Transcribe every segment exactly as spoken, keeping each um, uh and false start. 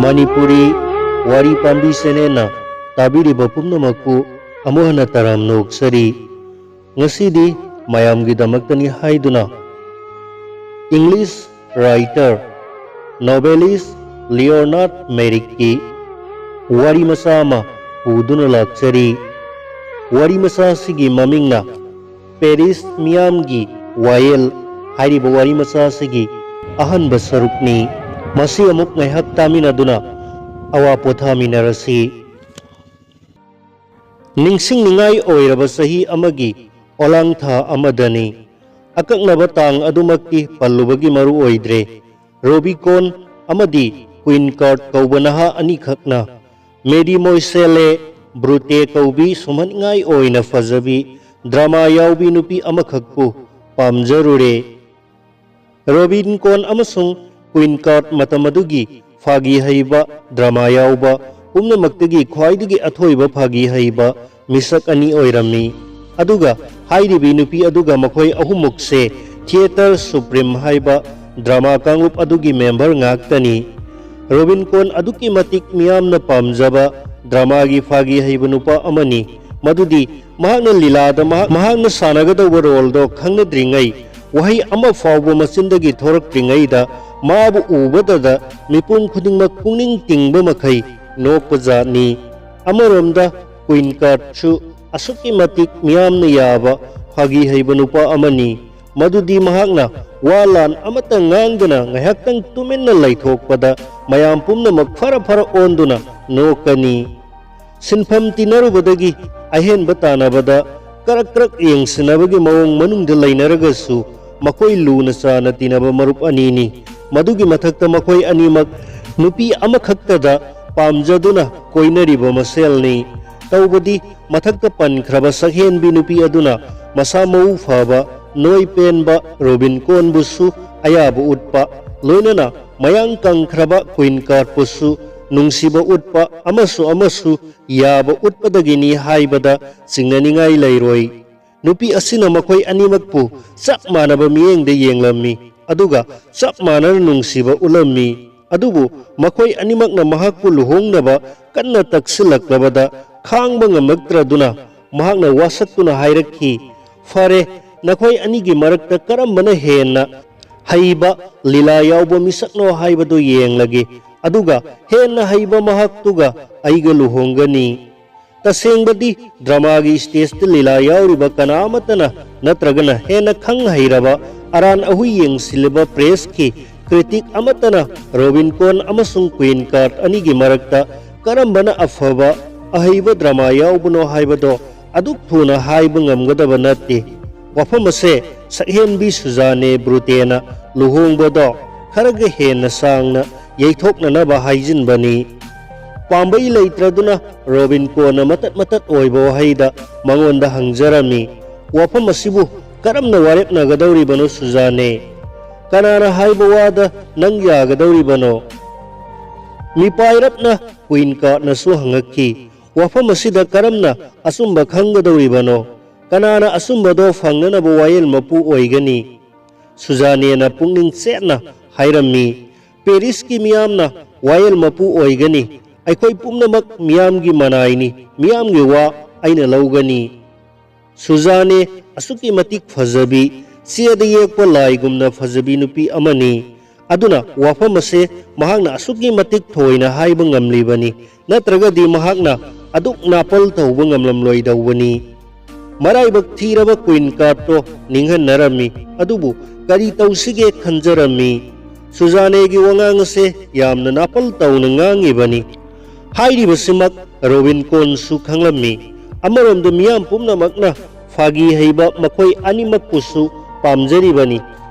ꯃꯅꯤꯄꯨꯔꯤ ꯋꯥꯔꯤ ꯄꯥꯝꯕꯤ ꯆꯦꯅꯦꯜꯅ ꯇꯥꯕꯤꯔꯤꯕ ꯄꯨꯝꯅꯃꯛꯄꯨ ꯑꯃꯨꯛ ꯍꯟꯅ ꯇꯔꯥꯝꯅ ꯑꯣꯛꯆꯔꯤ꯫ ꯉꯁꯤꯗꯤ ꯃꯌꯥꯝꯒꯤꯗꯃꯛꯇꯅꯤ ꯍꯥꯏꯗꯨꯅ English writer, novelist Leonard Merrickꯀꯤ ꯋꯥꯔꯤ ꯃꯆꯥ ꯑꯃ ꯄꯨꯗꯨꯅ ꯂꯥꯛꯆꯔꯤ꯫ ꯋꯥꯔꯤ ꯃꯆꯥ ꯑꯁꯤꯒꯤ ꯃꯃꯤꯡꯅ ꯄꯦꯔꯤꯁ ꯃꯤꯌꯥꯝꯒꯤ ꯋꯥꯌꯦꯜ ꯍꯥꯏꯔꯤꯕ ꯋꯥꯔꯤ ꯃꯆꯥ ꯑꯁꯤꯒꯤ ꯑꯍꯟꯕ ꯁꯔꯨꯛꯅꯤ꯫ ꯃꯁꯤ ꯑꯃꯨꯛ ꯉꯥꯏꯍꯥꯛ ꯇꯥꯃꯤꯟꯅꯗꯨꯅ ꯑꯋꯥ ꯄꯣꯊꯥꯃꯤꯟꯅꯔꯁꯤ꯫ ꯅꯤꯡꯁꯤꯡꯅꯤꯡꯉꯥꯏ ꯑꯣꯏꯔꯕ ꯆꯍꯤ ꯑꯃꯒꯤ ꯑꯣꯂꯥꯡ ꯊꯥ ꯑꯃꯗꯅꯤ꯫ ꯑꯀꯛꯅꯕ ꯇꯥꯡ ꯑꯗꯨꯃꯛꯇꯤ ꯄꯜꯂꯨꯕꯒꯤ ꯃꯔꯨ ꯑꯣꯏꯗ꯭ꯔꯦ꯫ ꯔꯣꯕꯤꯀꯣꯟ ꯑꯃꯗꯤ ꯀ꯭ꯋꯤꯟ ꯀꯥꯔꯠ ꯀꯧꯕ ꯅꯍꯥ ꯑꯅꯤꯈꯛꯅ ꯃꯦꯗꯤꯃꯣꯏꯁꯦꯂꯦ ꯕ꯭ꯔꯨꯇꯦ ꯀꯧꯕꯤ ꯁꯨꯝꯍꯠꯅꯤꯡꯉꯥꯏ ꯑꯣꯏꯅ ꯐꯖꯕꯤ ꯗ꯭ꯔꯃꯥ ꯌꯥꯎꯕꯤ ꯅꯨꯄꯤ ꯑꯃꯈꯛꯄꯨ ꯄꯥꯝꯖꯔꯨꯔꯦ꯫ ꯔꯣꯕꯤꯟ ꯀꯣꯟ ꯑꯃꯁꯨꯡ ꯀ꯭ꯋꯤꯟ ꯀꯥꯔꯠ ꯃꯇꯝ ꯑꯗꯨꯒꯤ ꯐꯥꯒꯤ ꯍꯩꯕ, ꯗ꯭ꯔꯃꯥ ꯌꯥꯎꯕ, ꯄꯨꯝꯅꯃꯛꯇꯒꯤ ꯈ꯭ꯋꯥꯏꯗꯒꯤ ꯑꯊꯣꯏꯕ ꯐꯥꯒꯤ ꯍꯩꯕ ꯃꯤꯁꯛ ꯑꯅꯤ ꯑꯣꯏꯔꯝꯃꯤ꯫ ꯑꯗꯨꯒ ꯍꯥꯏꯔꯤꯕꯤ ꯅꯨꯄꯤ ꯑꯗꯨꯒ ꯃꯈꯣꯏ ꯑꯍꯨꯝꯃꯛꯁꯦ ꯊꯤꯌꯦꯇꯔ ꯁꯨꯄ꯭ꯔꯤꯝ ꯍꯥꯏꯕ ꯗ꯭ꯔꯃꯥ ꯀꯥꯡꯂꯨꯞ ꯑꯗꯨꯒꯤ ꯃꯦꯝꯕꯔ ꯉꯥꯛꯇꯅꯤ꯫ ꯔꯣꯕꯤꯟ ꯀꯣꯟ ꯑꯗꯨꯛꯀꯤ ꯃꯇꯤꯛ ꯃꯤꯌꯥꯝꯅ ꯄꯥꯝꯖꯕ ꯗ꯭ꯔꯃꯥꯒꯤ ꯐꯥꯒꯤ ꯍꯩꯕ ꯅꯨꯄꯥ ꯑꯃꯅꯤ꯫ ꯃꯗꯨꯗꯤ ꯃꯍꯥꯛꯅ ꯂꯤꯂꯥꯗ ꯃꯍꯥꯛ, ꯃꯍꯥꯛꯅ ꯁꯥꯟꯅꯒꯗꯧꯕ ꯔꯣꯜꯗꯣ ꯈꯪꯅꯗ꯭ꯔꯤꯉꯩ, ꯋꯥꯍꯩ ꯑꯃ ꯐꯥꯎꯕ ꯃꯆꯤꯟꯗꯒꯤ ꯊꯣꯔꯛꯇ꯭ꯔꯤꯉꯩꯗ ꯃꯥꯕꯨ ꯎꯕꯗꯗ ꯃꯤꯄꯨꯝ ꯈꯨꯗꯤꯡꯃꯛ ꯄꯨꯛꯅꯤꯡ ꯇꯤꯡꯕ ꯃꯈꯩ ꯅꯣꯛꯄ ꯖꯥꯠꯅꯤ꯫ ꯑꯃꯔꯣꯝꯗ ꯀ꯭ꯋꯤꯟ ꯀꯥꯔꯠꯁꯨ ꯑꯁꯨꯛꯀꯤ ꯃꯇꯤꯛ ꯃꯤꯌꯥꯝꯅ ꯌꯥꯕ ꯐꯥꯒꯤ ꯍꯩꯕ ꯅꯨꯄꯥ ꯑꯃꯅꯤ꯫ ꯃꯗꯨꯗꯤ ꯃꯍꯥꯛꯅ ꯋꯥ ꯂꯥꯟ ꯑꯃꯠꯇ ꯉꯥꯡꯗꯅ ꯉꯥꯏꯍꯥꯛꯇꯪ ꯇꯨꯃꯤꯟꯅ ꯂꯩꯊꯣꯛꯄꯗ ꯃꯌꯥꯝ ꯄꯨꯝꯅꯃꯛ ꯐꯔ ꯐꯔ ꯑꯣꯟꯗꯨꯅ ꯅꯣꯛꯀꯅꯤ꯫ ꯁꯤꯟꯐꯝ ꯇꯤꯟꯅꯔꯨꯕꯗꯒꯤ ꯑꯍꯦꯟꯕ ꯇꯥꯟꯅꯕꯗ ꯀꯔꯛ ꯀꯔꯛ ꯌꯦꯡꯁꯤꯟꯅꯕꯒꯤ ꯃꯑꯣꯡ ꯃꯅꯨꯡꯗ ꯂꯩꯅꯔꯒꯁꯨ ꯃꯈꯣꯏ ꯂꯨꯅ ꯆꯥꯟꯅ ꯇꯤꯟꯅꯕ ꯃꯔꯨꯞ ꯑꯅꯤꯅꯤ꯫ ꯃꯗꯨꯒꯤ ꯃꯊꯛꯇ ꯃꯈꯣꯏ ꯑꯅꯤꯃꯛ ꯅꯨꯄꯤ ꯑꯃꯈꯛꯇꯗ ꯄꯥꯝꯖꯗꯨꯅ ꯀꯣꯏꯅꯔꯤꯕ ꯃꯁꯦꯜꯅꯤ꯫ ꯇꯧꯕꯗꯤ ꯃꯊꯛꯇ ꯄꯟꯈ꯭ꯔꯕ ꯁꯛꯍꯦꯟꯕꯤ ꯅꯨꯄꯤ ꯑꯗꯨꯅ ꯃꯁꯥ ꯃꯎ ꯐꯕ, ꯅꯣꯏ ꯄꯦꯟꯕ ꯔꯣꯕꯤꯟ ꯀꯣꯟꯕꯨꯁꯨ ꯑꯌꯥꯕ ꯎꯠꯄ, ꯂꯣꯏꯅꯅ ꯃꯌꯥꯡ ꯀꯪꯈ꯭ꯔꯕ ꯀ꯭ꯋꯤꯟ ꯀꯥꯔꯠꯄꯨꯁꯨ ꯅꯨꯡꯁꯤꯕ ꯎꯠꯄ ꯑꯃꯁꯨ ꯑꯃꯁꯨ ꯌꯥꯕ ꯎꯠꯄꯗꯒꯤꯅꯤ ꯍꯥꯏꯕꯗ ꯆꯤꯡꯅꯅꯤꯡꯉꯥꯏ ꯂꯩꯔꯣꯏ꯫ ꯅꯨꯄꯤ ꯑꯁꯤꯅ ꯃꯈꯣꯏ ꯑꯅꯤꯃꯛꯄꯨ ꯆꯞ ꯃꯥꯟꯅꯕ ꯃꯤꯠꯌꯦꯡꯗ ꯌꯦꯡꯂꯝꯃꯤ, ꯑꯗꯨꯒ ꯆꯞ ꯃꯥꯟꯅꯅ ꯅꯨꯡꯁꯤꯕ ꯎꯠꯂꯝꯃꯤ꯫ ꯑꯗꯨꯕꯨ ꯃꯈꯣꯏ ꯑꯅꯤꯃꯛꯅ ꯃꯍꯥꯛꯄꯨ ꯂꯨꯍꯣꯡꯅꯕ ꯀꯟꯅ ꯇꯛꯁꯤꯜꯂꯛꯂꯕꯗ ꯈꯥꯡꯕ ꯉꯝꯂꯛꯇ꯭ꯔꯗꯨꯅ ꯃꯍꯥꯛꯅ ꯋꯥꯁꯛꯇꯨꯅ ꯍꯥꯏꯔꯛꯈꯤ, "ꯐꯔꯦ, ꯅꯈꯣꯏ ꯑꯅꯤꯒꯤ ꯃꯔꯛꯇ ꯀꯔꯝꯕꯅ ꯍꯦꯟꯅ ꯍꯩꯕ ꯂꯤꯂꯥ ꯌꯥꯎꯕ ꯃꯤꯁꯛꯅꯣ ꯍꯥꯏꯕꯗꯨ ꯌꯦꯡꯂꯒꯦ, ꯑꯗꯨꯒ ꯍꯦꯟꯅ ꯍꯩꯕ ꯃꯍꯥꯛꯇꯨꯒ ꯑꯩꯒ ꯂꯨꯍꯣꯡꯒꯅꯤ"꯫ ꯇꯁꯦꯡꯕꯗꯤ ꯗ꯭ꯔꯃꯥꯒꯤ ꯁ꯭ꯇꯦꯖꯇ ꯂꯤꯂꯥ ꯌꯥꯎꯔꯤꯕ ꯀꯅꯥ ꯑꯃꯠꯇꯅ ꯅꯠꯇ꯭ꯔꯒꯅ ꯍꯦꯟꯅ ꯈꯪ ꯍꯩꯔꯕ ꯑꯔꯥꯟ ꯑꯍꯨꯏ ꯌꯦꯡꯁꯤꯜꯂꯤꯕ ꯄ꯭ꯔꯦꯁꯀꯤ ꯀ꯭ꯔꯤꯇꯤꯛ ꯑꯃꯠꯇꯅ ꯔꯣꯕꯤꯟ ꯀꯣꯟ ꯑꯃꯁꯨꯡ ꯀ꯭ꯋꯤꯟ ꯀꯥꯔꯠ ꯑꯅꯤꯒꯤ ꯃꯔꯛꯇ ꯀꯔꯝꯕꯅ ꯑꯐꯕ ꯑꯍꯩꯕ ꯗ꯭ꯔꯃꯥ ꯌꯥꯎꯕꯅꯣ ꯍꯥꯏꯕꯗꯣ ꯑꯗꯨꯛ ꯊꯨꯅ ꯍꯥꯏꯕ ꯉꯝꯒꯗꯕ ꯅꯠꯇꯦ꯫ ꯋꯥꯐꯝ ꯑꯁꯦ ꯁꯛꯍꯦꯟꯕꯤ ꯁꯨꯖꯥꯅꯦ ꯕ꯭ꯔꯨꯇꯦꯅ ꯂꯨꯍꯣꯡꯕꯗꯣ ꯈꯔꯒ ꯍꯦꯟꯅ ꯁꯥꯡꯅ ꯌꯩꯊꯣꯛꯅꯅꯕ ꯍꯥꯏꯖꯤꯟꯕꯅꯤ꯫ ꯄꯥꯝꯕꯩ ꯂꯩꯇ꯭ꯔꯗꯨꯅ ꯔꯣꯕꯤꯟ ꯀꯣꯟꯅ ꯃꯇꯠ ꯃꯇꯠ ꯑꯣꯏꯕ ꯋꯥꯍꯩꯗ ꯃꯉꯣꯟꯗ ꯍꯪꯖꯔꯝꯃꯤ, "ꯋꯥꯐꯝ ꯑꯁꯤꯕꯨ ꯀꯔꯝꯅ ꯋꯥꯔꯦꯞꯅꯒꯗꯧꯔꯤꯕꯅꯣ ꯁꯨꯖꯥꯅꯦ? ꯀꯅꯥꯅ ꯍꯥꯏꯕ ꯋꯥꯗ ꯅꯪ ꯌꯥꯒꯗꯧꯔꯤꯕꯅꯣ?" ꯃꯤꯄꯥꯏꯔꯞꯅ ꯀ꯭ꯋꯤꯟ ꯀꯥꯔꯠꯅꯁꯨ ꯍꯪꯉꯛꯈꯤ, "ꯋꯥꯐꯝ ꯑꯁꯤꯗ ꯀꯔꯝꯅ ꯑꯆꯨꯝꯕ ꯈꯪꯒꯗꯧꯔꯤꯕꯅꯣ? ꯀꯅꯥꯅ ꯑꯆꯨꯝꯕꯗꯣ ꯐꯪꯅꯅꯕ ꯋꯥꯌꯦꯜ ꯃꯄꯨ ꯑꯣꯏꯒꯅꯤ?" ꯁꯨꯖꯥꯅꯦꯅ ꯄꯨꯛꯅꯤꯡ ꯆꯦꯠꯅ ꯍꯥꯏꯔꯝꯃꯤ, "ꯄꯦꯔꯤꯁꯀꯤ ꯃꯤꯌꯥꯝꯅ ꯋꯥꯌꯦꯜ ꯃꯄꯨ ꯑꯣꯏꯒꯅꯤ꯫ ꯑꯩꯈꯣꯏ ꯄꯨꯝꯅꯃꯛ ꯃꯤꯌꯥꯝꯒꯤ ꯃꯅꯥꯏꯅꯤ, ꯃꯤꯌꯥꯝꯒꯤ ꯋꯥ ꯑꯩꯅ ꯂꯧꯒꯅꯤ"꯫ ꯁꯨꯖꯥꯅꯦ ꯑꯁꯨꯛꯀꯤ ꯃꯇꯤꯛ ꯐꯖꯕꯤ, ꯆꯦꯗ ꯌꯦꯛꯄ ꯂꯥꯏꯒꯨꯝꯅ ꯐꯖꯕꯤ ꯅꯨꯄꯤ ꯑꯃꯅꯤ꯫ ꯑꯗꯨꯅ ꯋꯥꯐꯝ ꯑꯁꯦ ꯃꯍꯥꯛꯅ ꯑꯁꯨꯛꯀꯤ ꯃꯇꯤꯛ ꯊꯣꯏꯅ ꯍꯥꯏꯕ ꯉꯝꯂꯤꯕꯅꯤ, ꯅꯠꯇ꯭ꯔꯒꯗꯤ ꯃꯍꯥꯛꯅ ꯑꯗꯨꯛ ꯅꯥꯄꯜ ꯇꯧꯕ ꯉꯝꯂꯝꯂꯣꯏꯗꯧꯕꯅꯤ꯫ ꯃꯔꯥꯏꯕꯛ ꯊꯤꯔꯕ ꯀ꯭ꯋꯤꯟ ꯀꯥꯔꯠꯇꯣ ꯅꯤꯡꯍꯟꯅꯔꯝꯃꯤ, ꯑꯗꯨꯕꯨ ꯀꯔꯤ ꯇꯧꯁꯤꯒꯦ ꯈꯟꯖꯔꯝꯃꯤ꯫ ꯁꯨꯖꯥꯅꯦꯒꯤ ꯋꯥꯉꯥꯡ ꯑꯁꯦ ꯌꯥꯝꯅ ꯅꯥꯄꯜ ꯇꯧꯅ ꯉꯥꯡꯉꯤꯕꯅꯤ꯫ ꯍꯥꯏꯔꯤꯕꯁꯤꯃꯛ ꯔꯣꯕꯤꯟ ꯀꯣꯟꯁꯨ ꯈꯪꯂꯝꯃꯤ꯫ ꯑꯃꯔꯣꯝꯗ ꯃꯤꯌꯥꯝ ꯄꯨꯝꯅꯃꯛꯅ ꯐꯥꯒꯤ ꯍꯩꯕ ꯃꯈꯣꯏ ꯑꯅꯤꯃꯛꯄꯨꯁꯨ ꯄꯥꯝꯖꯔꯤꯕꯅꯤ꯫